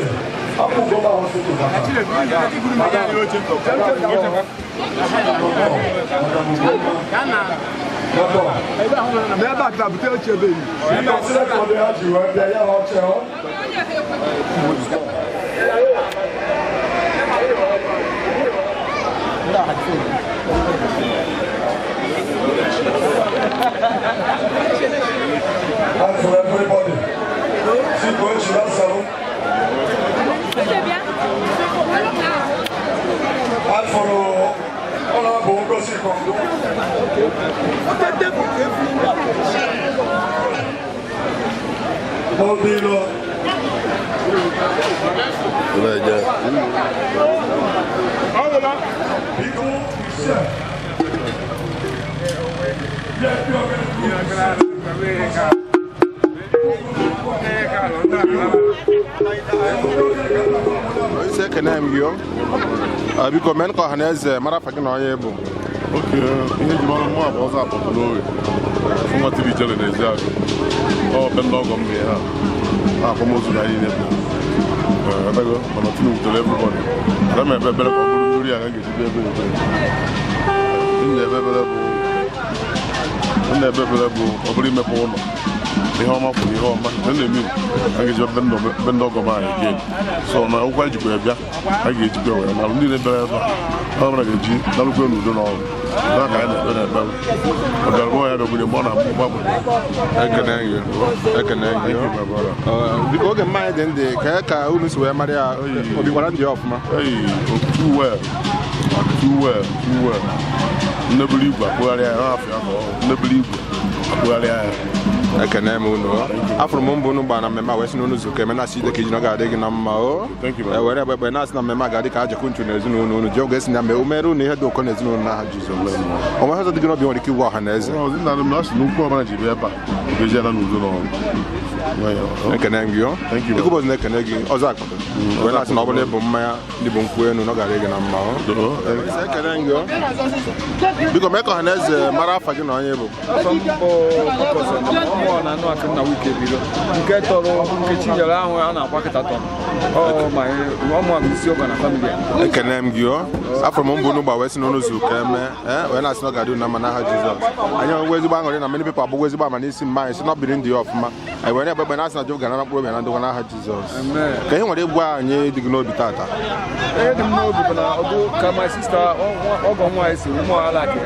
Apụ gọba hospital bata. Madam, N'ebe a kịta bute oche ebe yi. Biko, sị na ha ji wee bịa ya oche ọ. And for everybody. See, go to that salon. And for Honorable Ngozi Kondo. Mobilo. Biko, sir. Onye ekene m gị o. Biko, mee ka ọha na eze mara afa gị na onye bụ. Oke, ihe ji mara mmụọ bụ ọzọ akpọpụrụ oge nwa tiri ijele n'ezi agụ ọ be ndị ọgọ m bụ ihe a akwamozu na anyị niile ebe mana tinu wutere everybody. Ana m ekpe ekpere ka ọ bụrụ mmiri a ga ga-eji bịa ebe ebere. M na-ekpe ekpere bụ m na-ekpe ekpere bụ ọ bụrụ imepe ụlọ ihe ọma kwuru ihe ọma m na-eme a ga-eji be ndị ọgọ m anyị again. So na akwụkwọ anyị jikwa ya bịa, a ga-ejikwa ya were nalụ ndị na-ebere ebe a ọ bụla ga-eji nalụkwa n'udo na ọrụ na ka anyị na-ekpe na-ekpe ọ bịara gwa ya bịagburu mgbe ọ na-agbụ mgbagbu. Ekene gị, ekene gị. Biko, oge mmanya dị ndị ka ka unu si wee mara ya, obi gwara ndị ya ọfụma. Hey, too well, too well, too well. Nnebulu igwe akpụgharịa ya n'afọ ya ka ọ nnebulu igwe akpụgharịa ya. Ekene m unu. Afụrụ m mbụ unu gbara na mmemme a wee sị na unu zukọ eme na-asị ide ka iji na ọ ga-adị gị na mma o. Ewere egbe egbe na-asị na mmemme a ga-adị ka ajakwu nchu na ezinụlọ unu ji oge esi na mee umere unu ihe dị ụkọ na ezinụlọ n'aha Jizọs. Onwe ọzọ dị gị n'obi nwere ike ịgwa ọha na eze. Ọ dị na m asị na ukwu ọbụla ji bịa ebe a ga-eji ala n'udo n'ọrụ. Ekene m gị o. Ekwubozi na-ekene gị ọzọ akpọtọ wee na-asị na ọ bụla ịbụ mmanya ndị bụ nkwụ elu na ọ ga-adị gị na mma o. Ekene m gị o. Biko, mee ka ọha na eze mara afa gị na onye bụ. Afọ m bụ ọmụọ na anụ akụ nna wike bido nke tọrọ Nkechi nyere ahụ a na-akwa kịta tọrọ ọmụ bụ isi ọgọ na family a. Ekene m gị o. Afọ m mbụ unu gba wee sị na unu zu ka eme wee na-asị na ọ ga-adị unu na mma n'aha Jizọs. Anyị enwegwo ezigbo aṅụrị na many people agbụgwo ezigbo ama n'isi mma anyị sị na ọ biri ndụ ya ọfụma. Anyị were ekpe ekpe na-asị na Jehova ga-anara mkpụrụ obi ya na ndokwa n'aha Jizọs. Ka ihe nwere ịgwa anyị dị gị n'obi tata. Ihe dị m n'obi bụ na ọdụ ka my sister ọgọ nwaanyị si ụmụ ala aka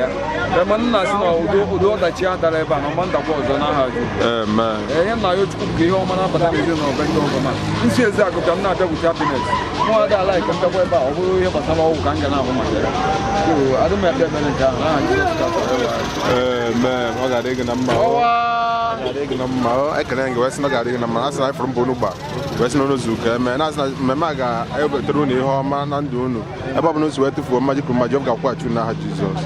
ya ma nna sị na ụdị ọdachi a dara ebe a na ọma ndakwa ọzọ n'aha Jizọs. Amen. Ihe nna ya Chukwu bụ ihe ọma na-abata n'ezinụlọ be ndị ọgọ ma nsi ezi akụ ka m na-abịa with happiness mụ ada ala ka m bịakwa ebe a ọ bụrụ ihe gbasara ọgwụ ka m ga na-ahụ maka ya. So adị m ekpe ekpere nke ahụ n'aha Jizọs Kraịst. Amen. Ọ ga-adị gị na mma. Ọwa. Ga-adị gị na mma o, ekele gị wee sị na ọ ga-adị gị na mma. A sị na anyị fụrụ mbọ unu gba wee sị na unu zuru ka eme, na asị na mmemme a ga-ewetere unu ihe ọma na ndụ unu. Ebe ọ bụla unu si wee tụfuo mmaji kwuru mmaji, ọ ga-akwụghachi unu n'aha Jizọs.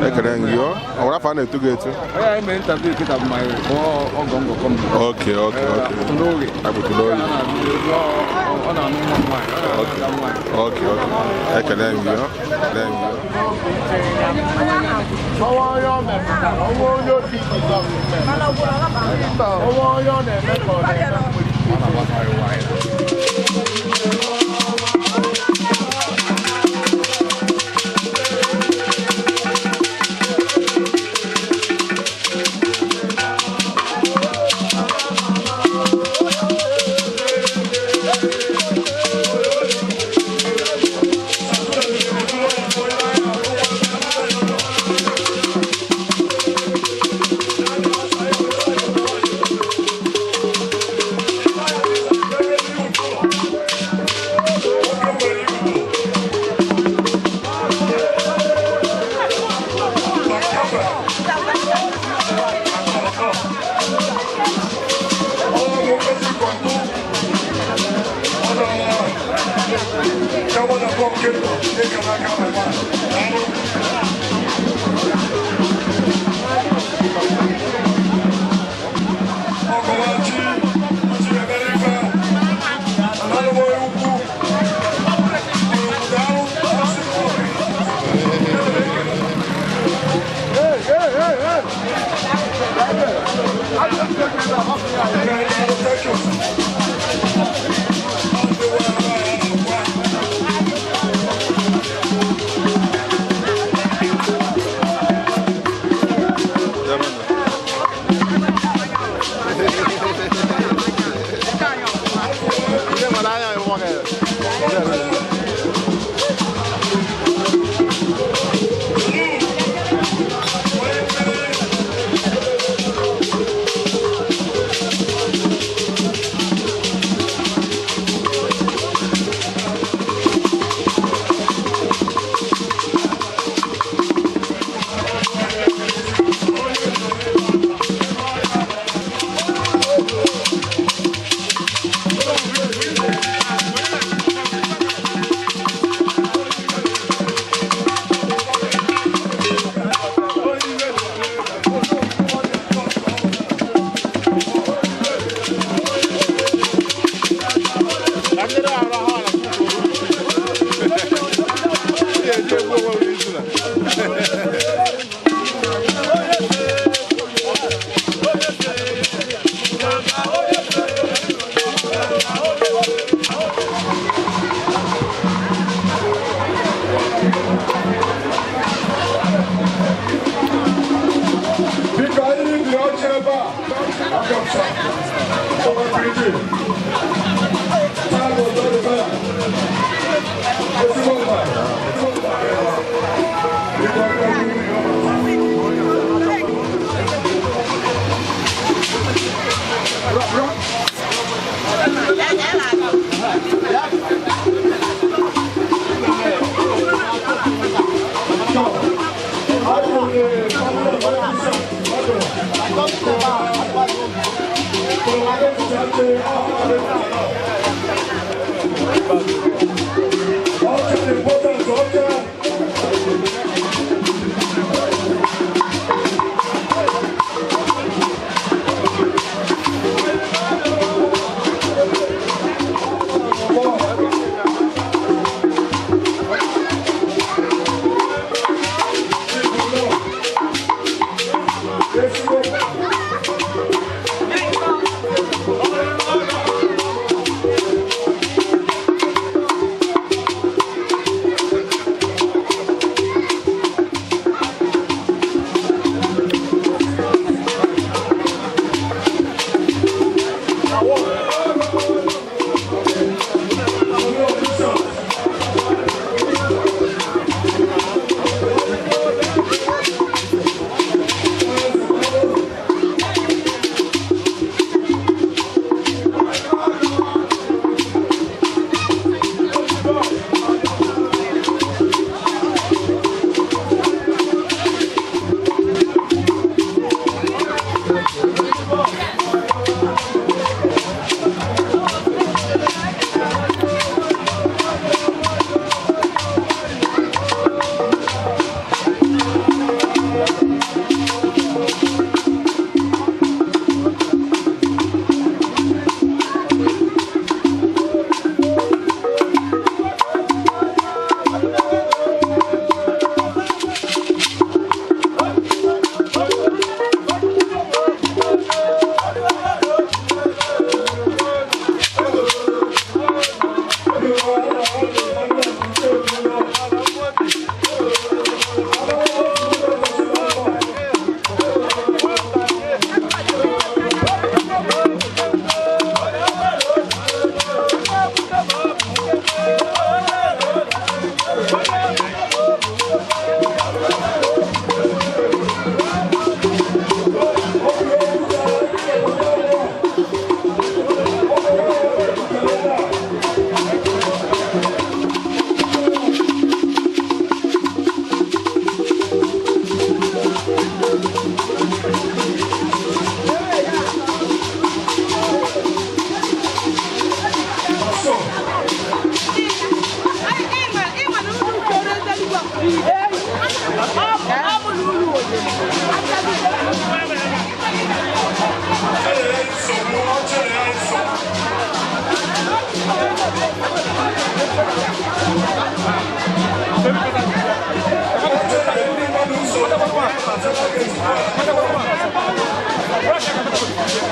Ekele gị o. Ọ nwere afọ a na-etu gị etu? Onye anyị mere interview kịta bụ ma ọgọ ngọkọ m. Okay. N'oge. Agbụtụrụ oyi. Ọ na-anụ nwa m nwaanyị. Ọ na-anụ ada m nwaanyị. Okay. Ekele gị o. Ekele gị o. Ọnwa onye ọ mepụtara, ọnwa onye obi Jizọs mere. Ọnwa onye ọ na-eme ka ọ na-eme mgbe. Biko anyị biri ọchị ebe a. Akọpsa. Ọba kiriji. Taa bụ ọzọ dị taa. Ezigbo mba. Ezigbo mba. Biko aka mmiri.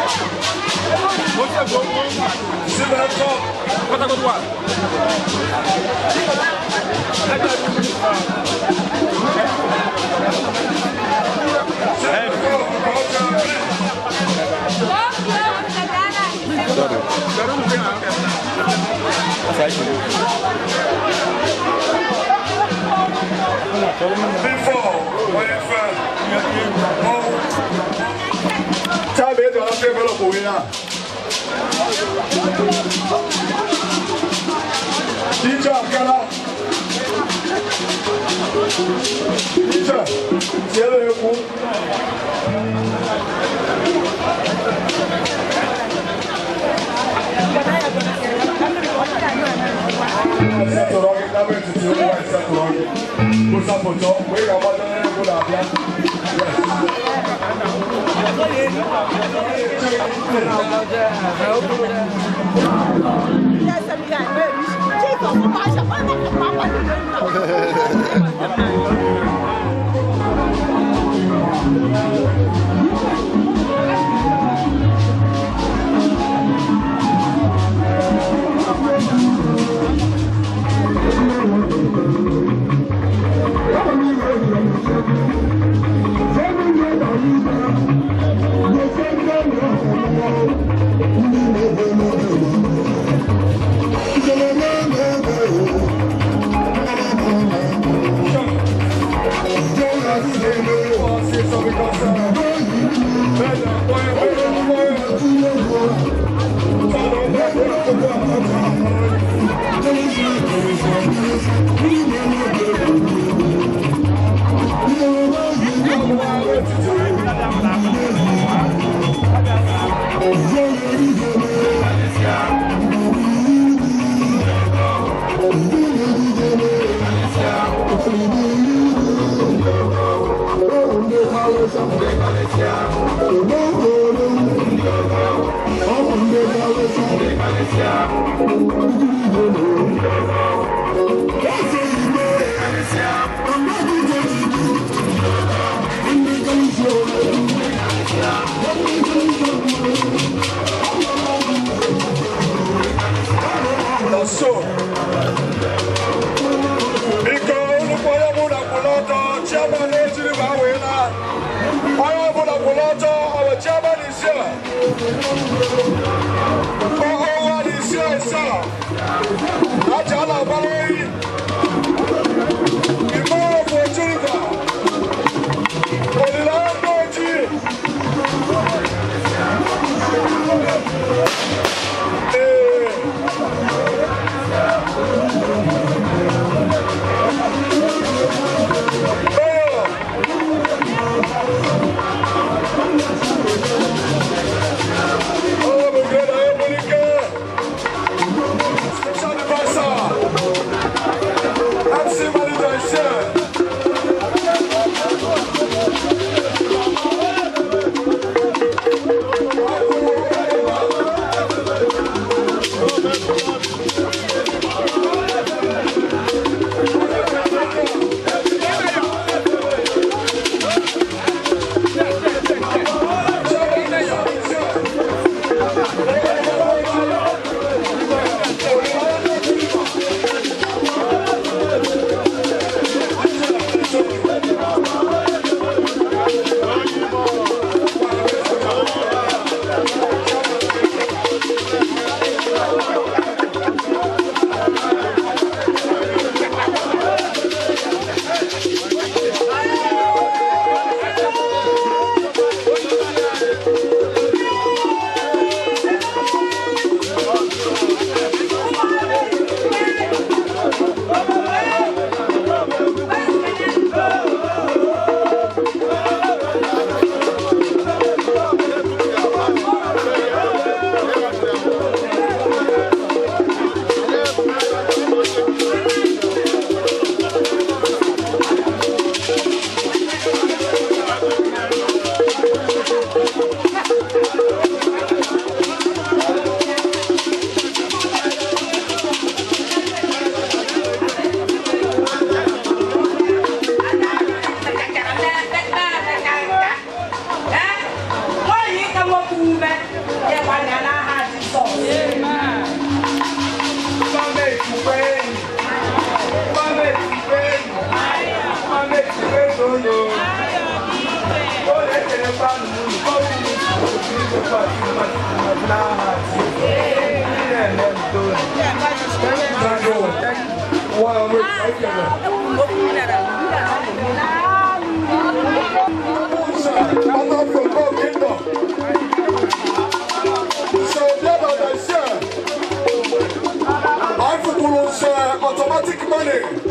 Oh, ume ịgbalịa n'aha Jizọs. Automatic money.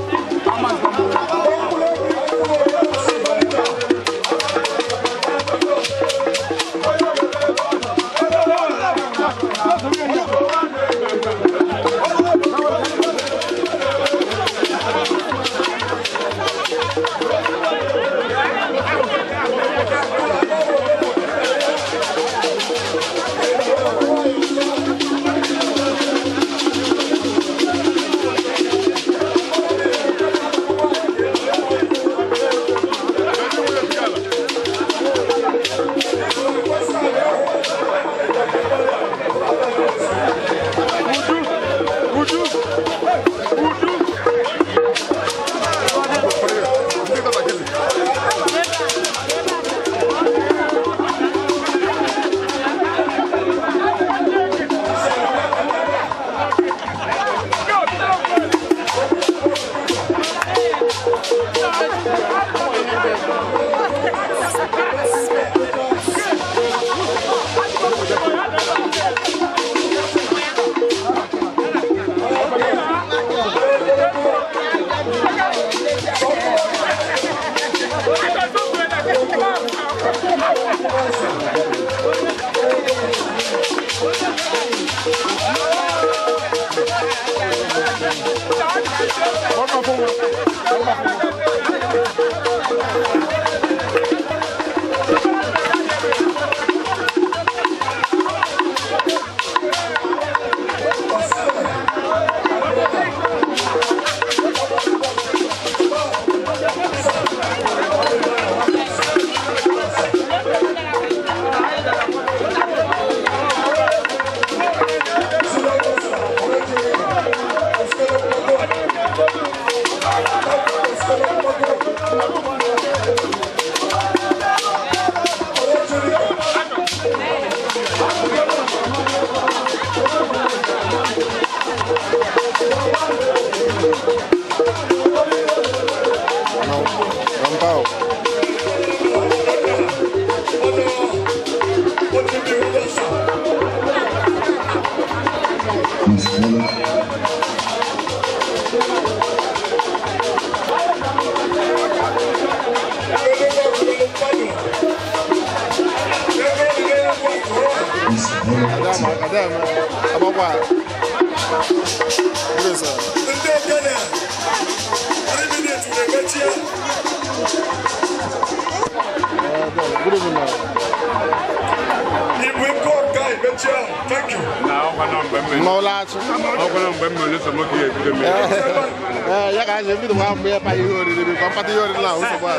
Ya ka anyị ebido nwa mgbe ya pa ihe oriri bikọ mkpata ihe oriri na nsogbu a.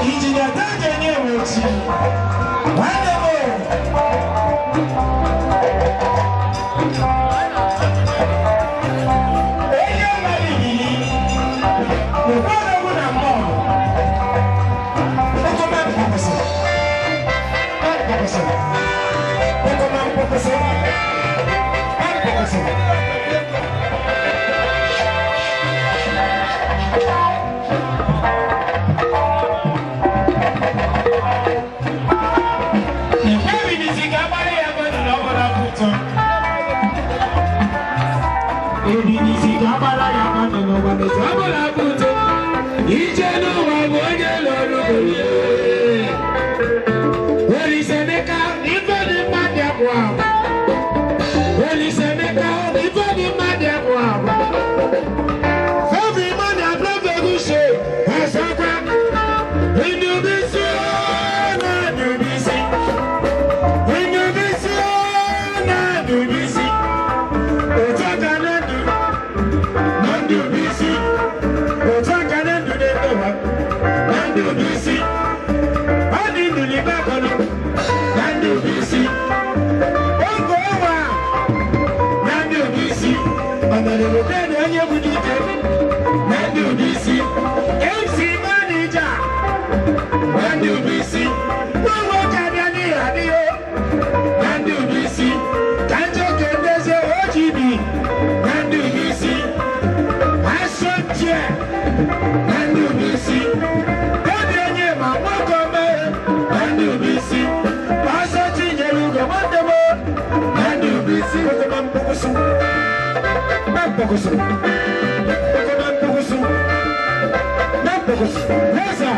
Injinia Daniel Nyewochi, nwanne m onye mmadụ ibili, ụfọdụ na mmụọ, ụkọma mkpọkọsị, mkpọkọsị, ụkọma mkpọkọsị, mkpọkọsị. Ije n'ụwa bụ onye lọrụ Olisaemeka ife dị mma dị agwụ agwụ. Olisaemeka ife dị mma dị agwụ agwụ. Every man na brave good shape. Ọsọkwa. Ndubisi na ndubisi. Ndubisi na ndubisi. Otu aka na ndu na ndubisi. Otu aka na ndu na-emewa na ndubisi. Ọ dị ndụ n'ime akọnọ na ndubisi. Oge ọnwa na ndubisi. Ọnọdụ na onye bụ dike na ndubisi. MC Manager na ndubisi. Nwa nwoke abịa n'ihi adịghị na ndubisi. Ka njọ ka edozie OGB na ndubisi. Asọntie na ndubisi. Obi onye ma nwoke omee na ndubisi. Ọsọ Chinyere Ugo nwanne m na ndubisi. Okoma mkpụkụsụ. Na mkpụkụsụ. Okoma mkpụkụsụ. Na mkpụkụsụ. Yes, sir.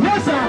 Yes, sir.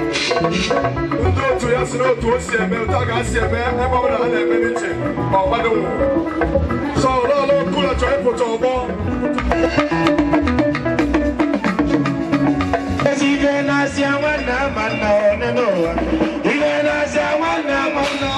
Ndị otu ya si n'otu o si eme otu a ga-asị eme ebe ọ bụla ha na-eme n'iche ma ọ gbado nwụ so lọlọ okula chọrọ ịpụta ọgbọ. Ife na-asị nwanne ama nna one n'ụwa. Ife na-asị nwanne ama nna.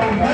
Thank you.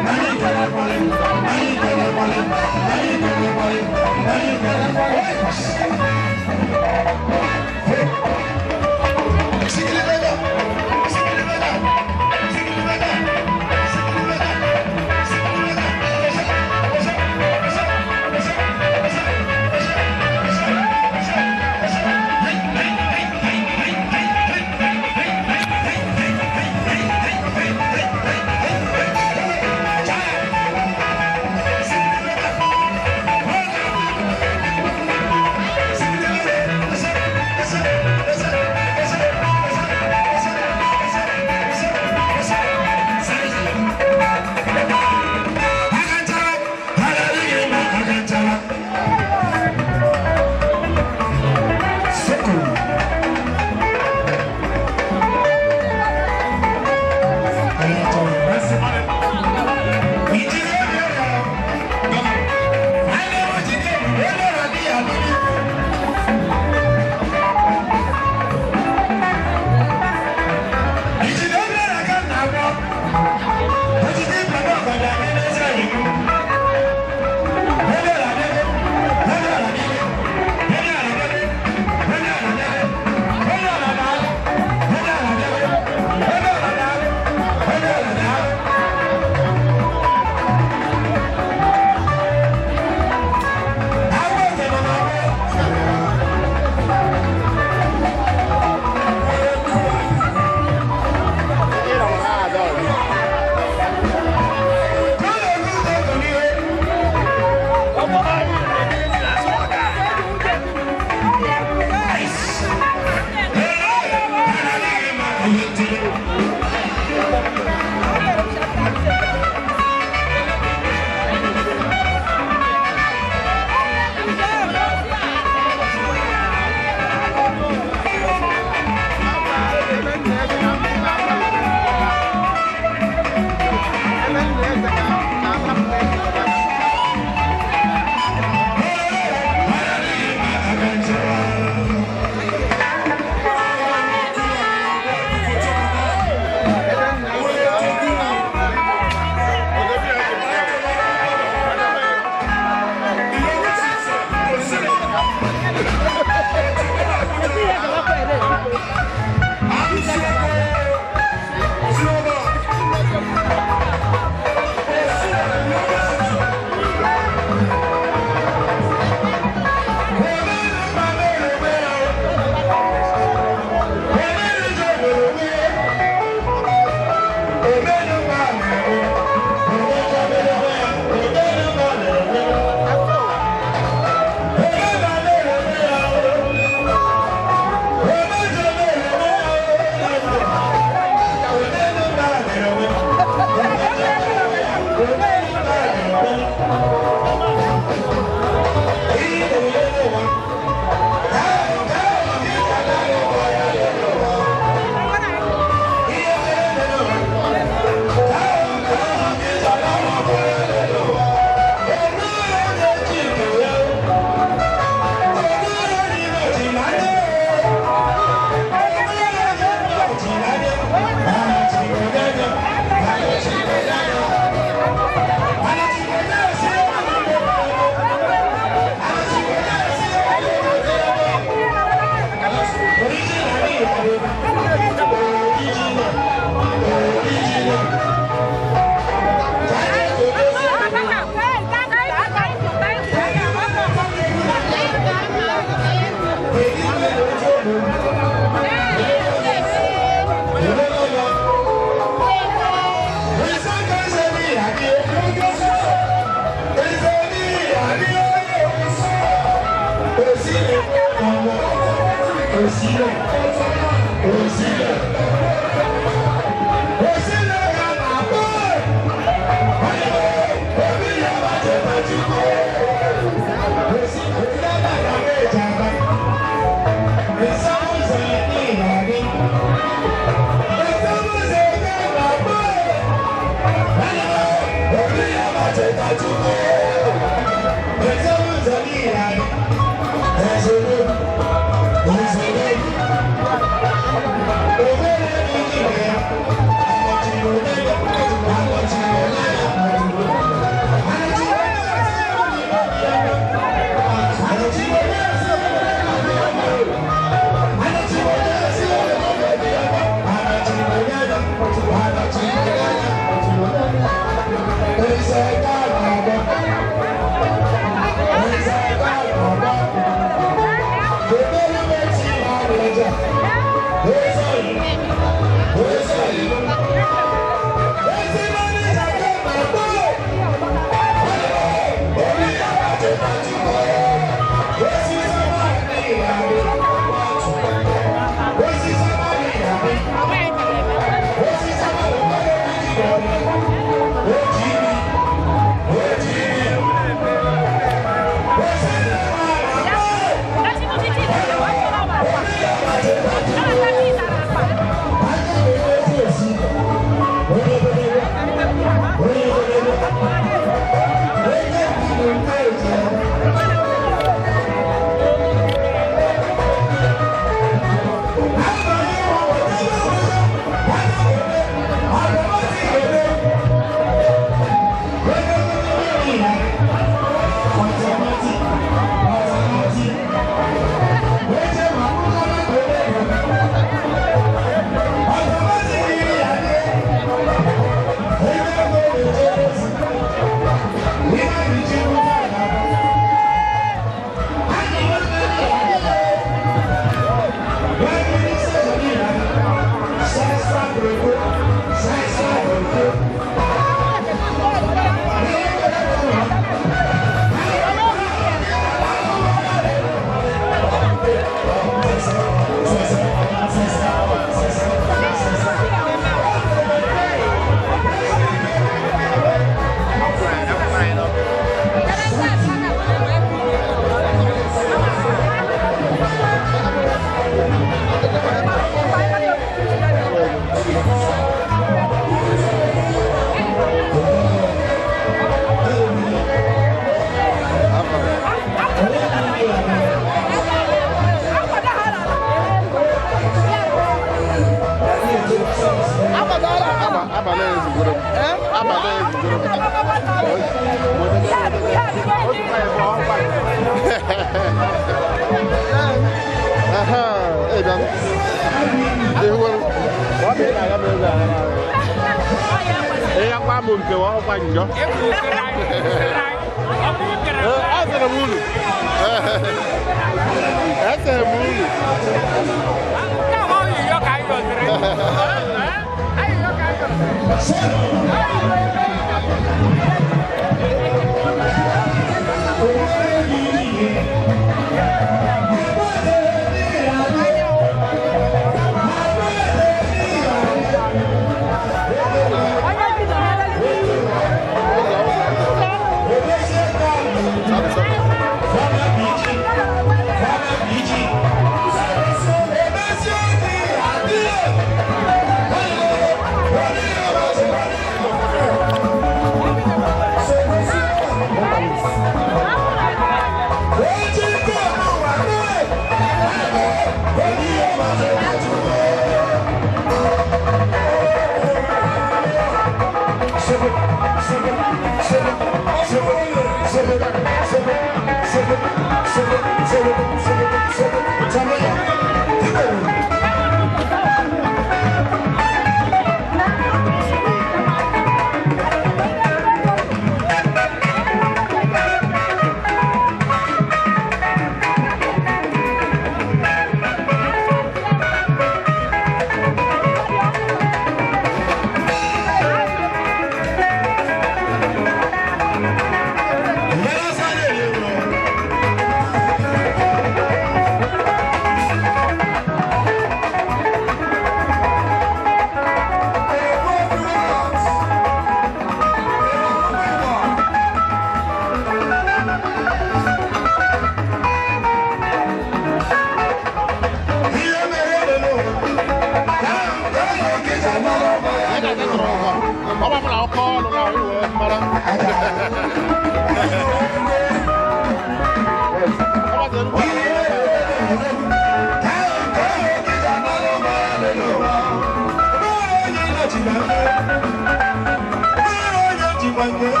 Thank you.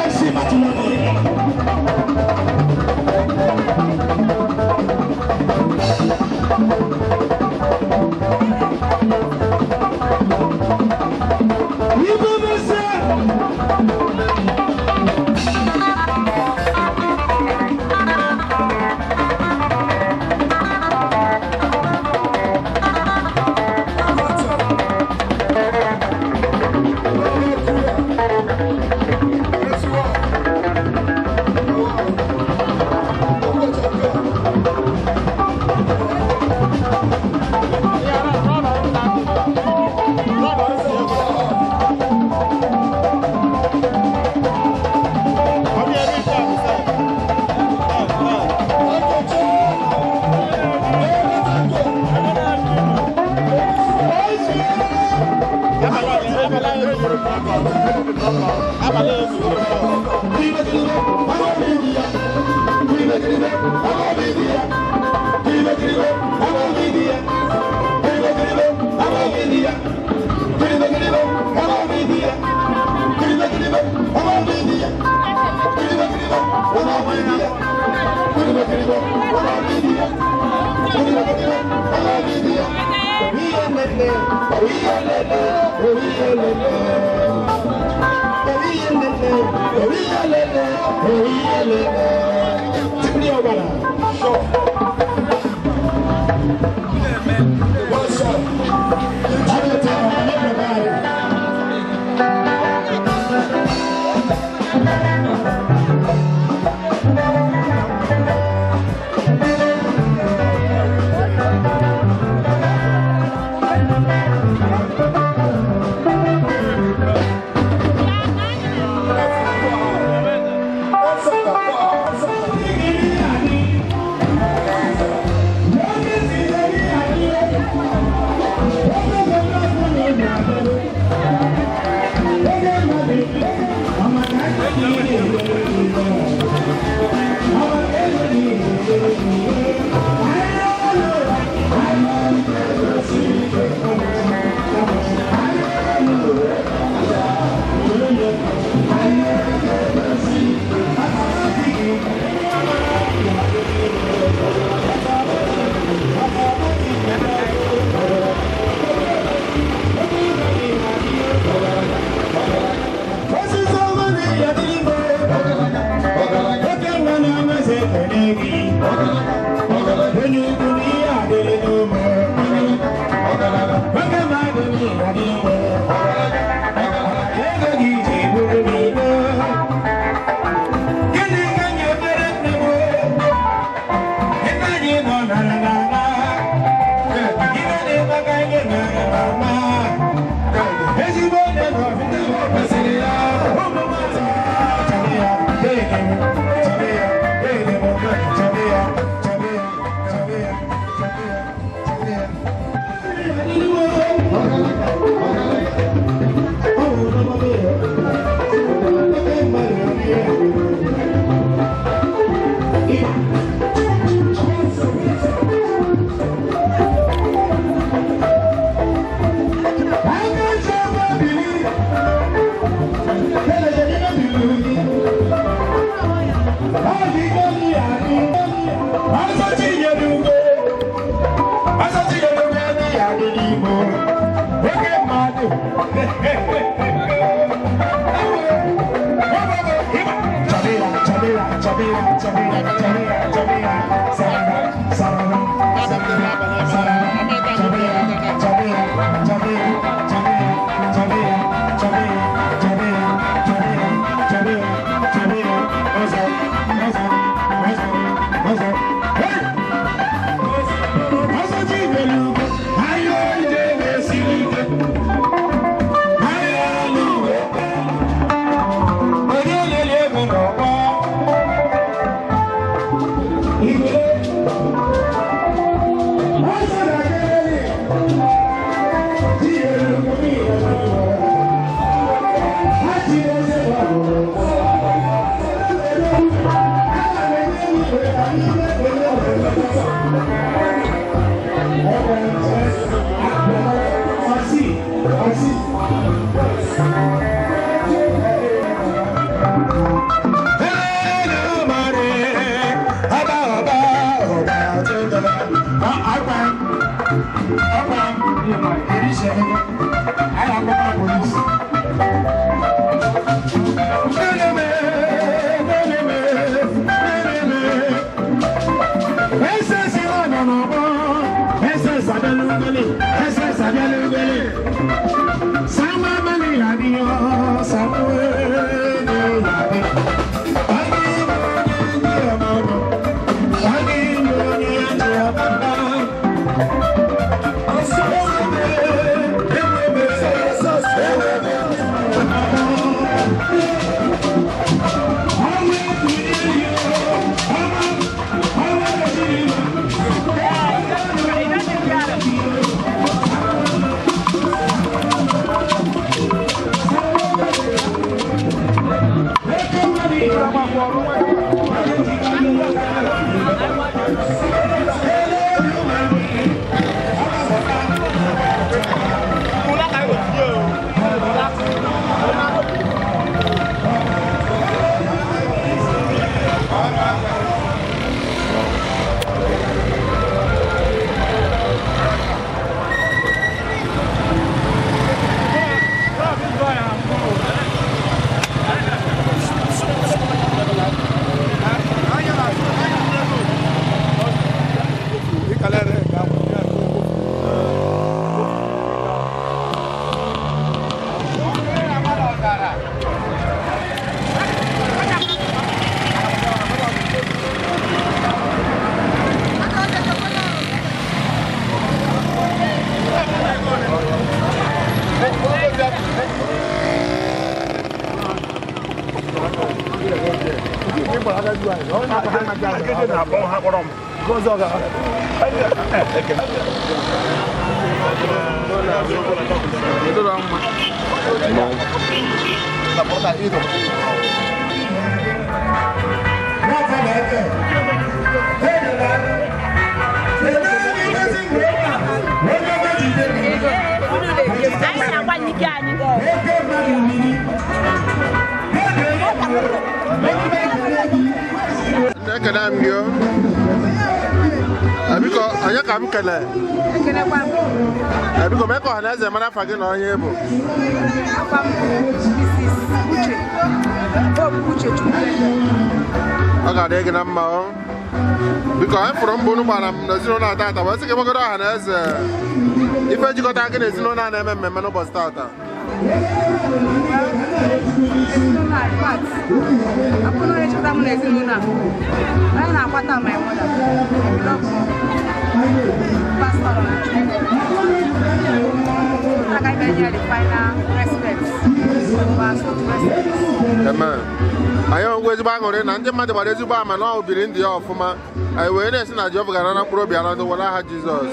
MC Matulani. Biko mee ka ọha na eze mara afa gị na onye bụ. Ọ ga-adị gị na mma o. Biko anyị fụrụ mbụ unu gbara m n'ezinụlọ a tata wee sị gị gbagoro ọha na eze ife jikọta gị na ezinụlọ a na-eme mmemme n'ụbọchị tata. Amen. Anyị nwekwa ezigbo aṅụrị na ndị mmadụ gbara ezigbo ama na ọ biri ndụ ya ọfụma. Anyị wee na-esi na Jehova gara na mkpụrụ obi ala ndị were aha Jizọs.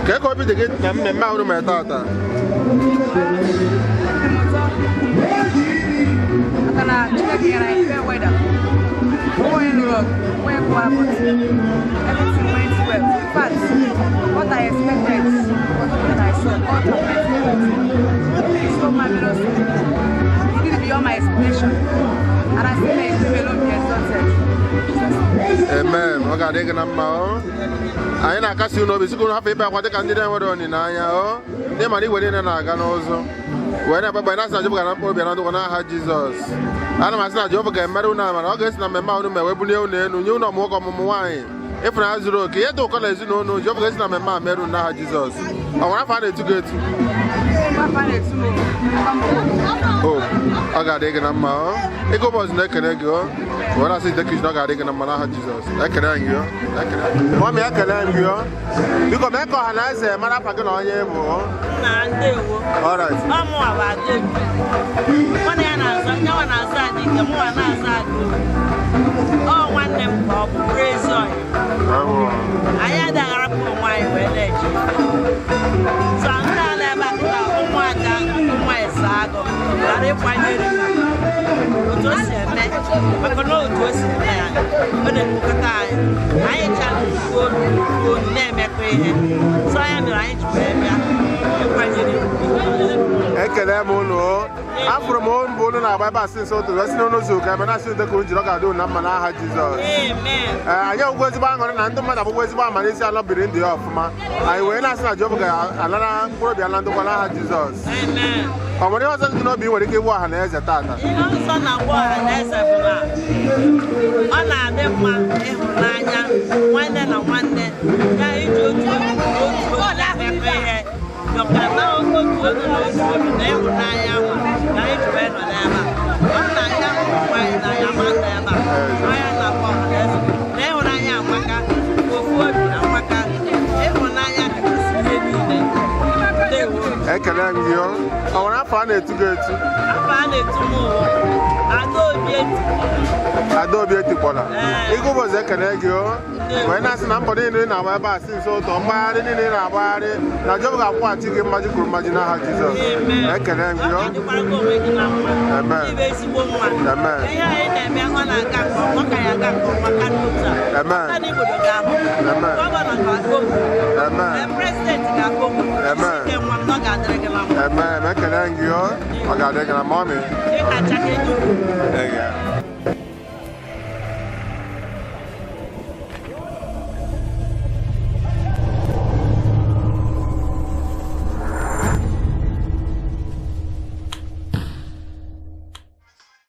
Kee ka obi dị gị na mmemme ahụ mere tata? Everything went well. In fact, what I expected was what I saw. God perfected it. It's so marvelous. It did beyond my expectation. And I still may his name alone be exalted. Amen. Ọ ga-adị gị na mma o. Anyị na-akasi unu obi sị ka unu hapụ ibe akwa dịka ndị na-enwere olileanya o. Ndị mara igwe niile na-aga n'ụzọ. Wee na-akpa na asị na Jehova gara mkpụrụ obi na ndụkwa n'aha Jizọs. Ana m asị na Jehova ga-emere unu amara, ọ ga-esi na mmemme ahụ unu mee wee bulie unu elu, nye unu ọmụ nwoke ọmụmụ nwaanyị. Ịfụnanya zuru oke, ihe dị ụkọ na ezinụlọ Jehova ga-esi na mmemme a mere unu n'aha Jizọs. Ọ nwere afọ a na-etu gị etu? O, ọ ga-adị gị na mma o. Ịgụ ụbọchị na-ekele gị o. Wee na-asị Jide na ọ ga-adị gị na mma n'aha Jizọs. Ekele gị o. Mọmị ekele gị o. Biko mee ka ọha na eze mara afa gị na onye bụ o. Nna ndewo. All right. Ọ mụwa bụ Adaobi. Mụ na ya na-azọ, nyanwa na-azọ Adike, mụwa na-azọ Adaobi. Ọ nwanne m ka ọ bụ bụrụ ezi ọyị. Anyị adịghị arapụ onwe anyị wee na-eje. So ndị a na-ebe akụta ụmụada ụmụ ese agụ ghara ịkwanyere ha otu o si eme, maka na otu o si eme ya, ọ na-ekpokọta anyị. Anyị chara ofu obi obi na-emekọ ihe. So ya mere anyị ji wee bịa ịkwanyere. Ekele m unu o. Afụrụ m mbụ unu na-agba ebe a sị nso otu si n'ụlọ ụzọ ụka ebe na-asị udo ka unu jiri ọ ga-adị unu na mma n'aha Jizọs. Ee, anyị enwekwa ezigbo aṅụrị na ndị mmadụ agbụgbọ ezigbo ama n'isi ala biri ndụ ya ọfụma. Anyị wee na-asị na Jehova ga-alara mkpụrụ obi ala ndụkwa n'aha Jizọs. Ọ nwere ihe ọzọ dị n'obi ị nwere ike ịgwa ọha na eze tata? Ihe ọzọ na-agwa ọha na eze bụ na ọ na-adị mma ịhụnanya nwanne na nwanne ya iji otu obi na otu obi na-emekọ ihe. Dọka na otu obi na otu obi na ịhụnanya ahụ ka anyị ji wee nọ n'ebe a. Ọ na ya hụrụ nwaanyị n'anya ma nọ ebe a. Onye na-akpọ ọha na eze na ịhụnanya amaka, ofu obi amaka, ịhụnanya kachasị ihe niile. Ndewo. Ekele m gị o. Ọ nwere afọ a na-etu gị etu? Afọ a na-etu m ụwa Adaobi Etikpọla. Adaobi Etikpọla. Ịgụ ụbọchị ekele gị o. Wee na-asị na mbọ niile ị na-agba ebe a si nso ụtọ mgbagharị niile ị na-agbagharị na Jehova ga-akwụghachi gị mmaji kwuru mmaji n'aha Jizọs. Ekele m gị o. Ọ ga-adịkwara gị onwe gị na mma. Amen. Ịbụ ezigbo nwa. Amen. Ihe anyị na-eme ọ na-aga nke ọma, ọ ka ya aga nke ọma karịa otu a. Amen. Ọta n'Igbodo ga-ahụ. Amen. Gọvanọ ga-akpọ gị. Amen. Prezidenti ga-akpọ gị. Amen. Isi ike nwa m na ọ ga-adịrị gị na mma. Amen. Ekele gị o. Ọ ga-adị gị na mma, mami. Ị kacha ka enyi. Ege.